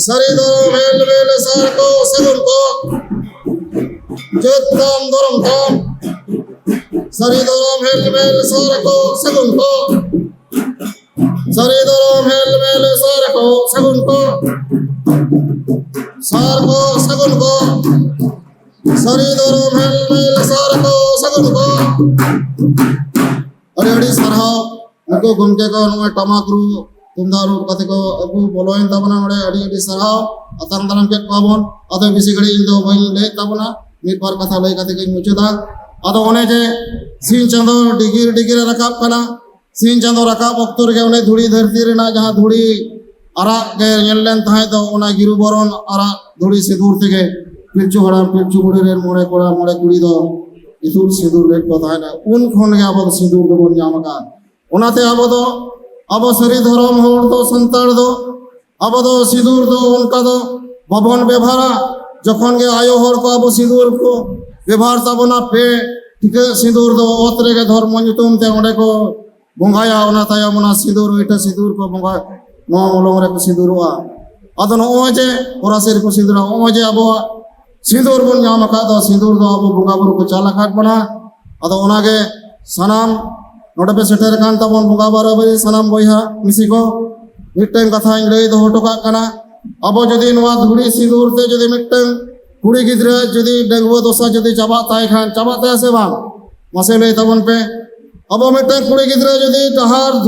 ᱥᱟᱹᱨᱤ ᱫᱷᱚᱨᱚᱢ ᱦᱮᱞᱢᱮᱞ ᱥᱟᱨ ᱠᱚ ᱥᱟᱹᱜᱩᱱ ᱠᱚ, ᱡᱟᱹᱛ ᱛᱟᱢ ᱫᱷᱚᱨᱚᱢ ᱛᱟᱢ, ᱥᱟᱹᱨᱤ ᱫᱷᱚᱨᱚᱢ ᱦᱮᱞᱢᱮᱞ ᱥᱟᱨ ᱠᱚ ᱥᱟᱹᱜᱩᱱ ᱠᱚ, ᱥᱟᱹᱨᱤ ᱫᱷᱚᱨᱚᱢ ᱦᱮᱞᱢᱮᱞ ᱥᱟᱨ ᱠᱚ ᱥᱟᱹᱜᱩᱱ ᱠᱚ, ᱥᱟᱨ ᱠᱚ ᱥᱟᱹᱜᱩᱱ ᱠᱚ, ᱥᱟᱹᱨᱤ ᱫᱷᱚᱨᱚᱢ ᱦᱮᱞᱢᱮᱞ ᱥᱟᱨ ᱠᱚ ᱥᱟᱹᱜᱩᱱ ᱠᱚ᱾ ᱟᱹᱰᱤ ᱟᱹᱰᱤ ᱥᱟᱨᱦᱟᱣ᱾ ᱱᱩᱠᱩ ᱜᱚᱢᱠᱮ ᱠᱚ ᱱᱚᱜᱼᱚᱭ ᱴᱟᱢᱟᱠ ᱨᱩ, ᱛᱩᱢᱫᱟᱜ ᱨᱩ ᱠᱟᱛᱮ ᱠᱚ ᱟᱹᱜᱩ ᱵᱚᱞᱚᱭᱮᱱ ᱛᱟᱵᱚᱱᱟ ᱱᱚᱰᱮ᱾ ᱟᱹᱰᱤ ᱟᱹᱰᱤ ᱥᱟᱨᱦᱟᱣ᱾ ᱟᱛᱟᱝ ᱫᱟᱨᱟᱢ ᱠᱮᱫ ᱠᱚᱣᱟ ᱵᱚᱱ᱾ ᱟᱫᱚ ᱵᱮᱥᱤ ᱜᱷᱟᱹᱲᱤᱡ ᱤᱧ ᱫᱚ ᱵᱟᱹᱧ ᱞᱟᱹᱭᱮᱫ ᱛᱟᱵᱚᱱᱟ, ᱢᱤᱫ ᱵᱟᱨ ᱠᱟᱛᱷᱟ ᱞᱟᱹᱭ ᱠᱟᱛᱮ ᱜᱤᱧ ᱢᱩᱪᱟᱹᱫᱟ᱾ ᱟᱫᱚ ᱚᱱᱮ ᱡᱮ ᱥᱤᱧ ᱪᱟᱸᱫᱚ ᱰᱤᱜᱤᱨ ᱰᱤᱜᱤᱨ ᱮ ᱨᱟᱠᱟᱵ ᱠᱟᱱᱟ, ᱥᱤᱧ ᱪᱟᱸᱫᱚ ᱨᱟᱠᱟᱵ ᱚᱠᱛᱚ ᱨᱮᱜᱮ ᱚᱱᱮ ᱫᱷᱩᱲᱤ ᱫᱷᱟᱹᱨᱛᱤ ᱨᱮᱱᱟᱜ ᱡᱟᱦᱟᱸ ᱫᱷᱩᱲᱤ ᱟᱨᱟᱜ ᱜᱮ ᱧᱮᱞ ᱞᱮᱱ ᱛᱟᱦᱮᱸᱫ ᱫᱚ, ᱚᱱᱟ ᱜᱤᱨᱩ ᱵᱚᱨᱚᱱ ᱟᱨᱟᱜ ᱫᱷᱩᱲᱤ ᱥᱤᱸᱫᱩᱨ ᱛᱮᱜᱮ ᱯᱤᱞᱪᱩ ᱦᱟᱲᱟᱢ ᱯᱤᱞᱪᱩ ᱵᱩᱲᱦᱤ ᱨᱮᱱ ᱢᱚᱬᱮ ᱠᱚᱲᱟ ᱢᱚᱬᱮ ᱠᱩᱲᱤ ᱫᱚ ᱤᱛᱩᱫ ᱥᱤᱸᱫᱩᱨ ᱞᱮᱫ ᱠᱚ ᱛᱟᱦᱮᱸᱫ᱾ ᱩᱱ ᱠᱷᱚᱱ ᱜᱮ ᱟᱵᱚ ᱫᱚ ᱥᱤᱸᱫᱩᱨ ᱫᱚᱵᱚᱱ ᱧᱟᱢ ᱟᱠᱟᱫ᱾ ᱚᱱᱟᱛᱮ ᱟᱵᱚ ᱫᱚ, ᱟᱵᱚ ᱥᱟᱹᱨᱤ ᱫᱷᱚᱨᱚᱢ ᱦᱚᱲ ᱫᱚ, ᱥᱟᱱᱛᱟᱲ ᱫᱚ, ᱟᱵᱚ ᱫᱚ ᱥᱤᱸᱫᱩᱨ ᱫᱚ ᱚᱱᱠᱟ ᱫᱚ ᱵᱟᱵᱚᱱ ᱵᱮᱵᱷᱟᱨᱟ᱾ ᱡᱚᱠᱷᱚᱱ ᱜᱮ ᱟᱭᱳ ᱦᱚᱲ ᱠᱚ ᱟᱵᱚ ᱥᱤᱸᱫᱩᱨ ᱠᱚ ᱵᱮᱵᱷᱟᱨ ᱛᱟᱵᱚᱱᱟ, ᱯᱮ ᱴᱤᱠᱟᱹᱜ ᱥᱤᱸᱫᱩᱨ ᱫᱚ ᱚᱛ ᱨᱮᱜᱮ ᱫᱷᱚᱨᱢᱚ ᱧᱩᱛᱩᱢ ᱛᱮ ᱚᱸᱰᱮ ᱠᱚ ᱵᱚᱸᱜᱟᱭᱟ᱾ ᱚᱱᱟ ᱛᱟᱭᱚᱢ ᱚᱱᱟ ᱥᱤᱸᱫᱩᱨ, ᱤᱴᱟᱹ ᱥᱤᱸᱫᱩᱨ ᱠᱚ ᱵᱚᱸᱜᱟ, ᱱᱚᱣᱟ ᱢᱚᱞᱚᱝ ᱨᱮᱠᱚ ᱥᱤᱸᱫᱩᱨᱚᱜᱼᱟ᱾ ᱟᱫᱚ ᱱᱚᱜᱼᱚᱭ ᱡᱮ ᱦᱚᱨᱟᱥᱤ ᱨᱮᱠᱚ ᱥᱤᱸᱫᱩᱨᱟ, ᱱᱚᱜᱼᱚᱭ ᱡᱮ ᱟᱵᱚᱣᱟᱜ ᱥᱤᱸᱫᱩᱨ ᱵᱚᱱ ᱧᱟᱢ ᱟᱠᱟᱫ ᱫᱚ, ᱥᱤᱸᱫᱩᱨ ᱫᱚ ᱟᱵᱚ ᱵᱚᱸᱜᱟ ᱵᱩᱨᱩ ᱠᱚ ᱪᱟᱞ ᱟᱠᱟᱫ ᱵᱚᱱᱟ᱾ ᱟᱫᱚ ᱚᱱᱟᱜᱮ ᱥᱟᱱᱟᱢ ᱱᱚᱰᱮ ᱯᱮ ᱥᱮᱴᱮᱨ ᱟᱠᱟᱱ ᱛᱟᱵᱚᱱ ᱵᱚᱸᱜᱟ ᱵᱟᱨᱟᱵᱟᱹᱨᱤ ᱥᱟᱱᱟᱢ ᱵᱚᱭᱦᱟ ᱢᱤᱥᱤ ᱠᱚ, ᱢᱤᱫᱴᱟᱝ ᱠᱟᱛᱷᱟᱧ ᱞᱟᱹᱭ ᱫᱚᱦᱚ ᱦᱚᱴᱚ ᱠᱟᱜ ᱠᱟᱱᱟ᱾ ᱟᱵᱚ ᱡᱩᱫᱤ ᱱᱚᱣᱟ ᱫᱷᱩᱲᱤ ᱥᱤᱸᱫᱩᱨ ᱛᱮ ᱡᱩᱫᱤ ᱢᱤᱫᱴᱟᱝ ᱠᱩᱲᱤ ᱜᱤᱫᱽᱨᱟᱹ ᱡᱩᱫᱤ ᱰᱟᱺᱜᱩᱣᱟᱹ ᱫᱚᱥᱟ ᱡᱩᱫᱤ ᱪᱟᱵᱟᱜ ᱛᱟᱭ ᱠᱷᱟᱱ, ᱪᱟᱵᱟᱜ ᱛᱟᱭᱟ ᱥᱮ ᱵᱟᱝ? ᱢᱟᱥᱮ ᱞᱟᱹᱭ ᱛᱟᱵᱚᱱ ᱯᱮ᱾ ᱟᱵᱚ ᱢᱤᱫᱴᱟᱝ ᱠᱩᱲᱤ ᱜᱤᱫᱽᱨᱟᱹ ᱡᱩᱫᱤ ᱰᱟᱦᱟᱨ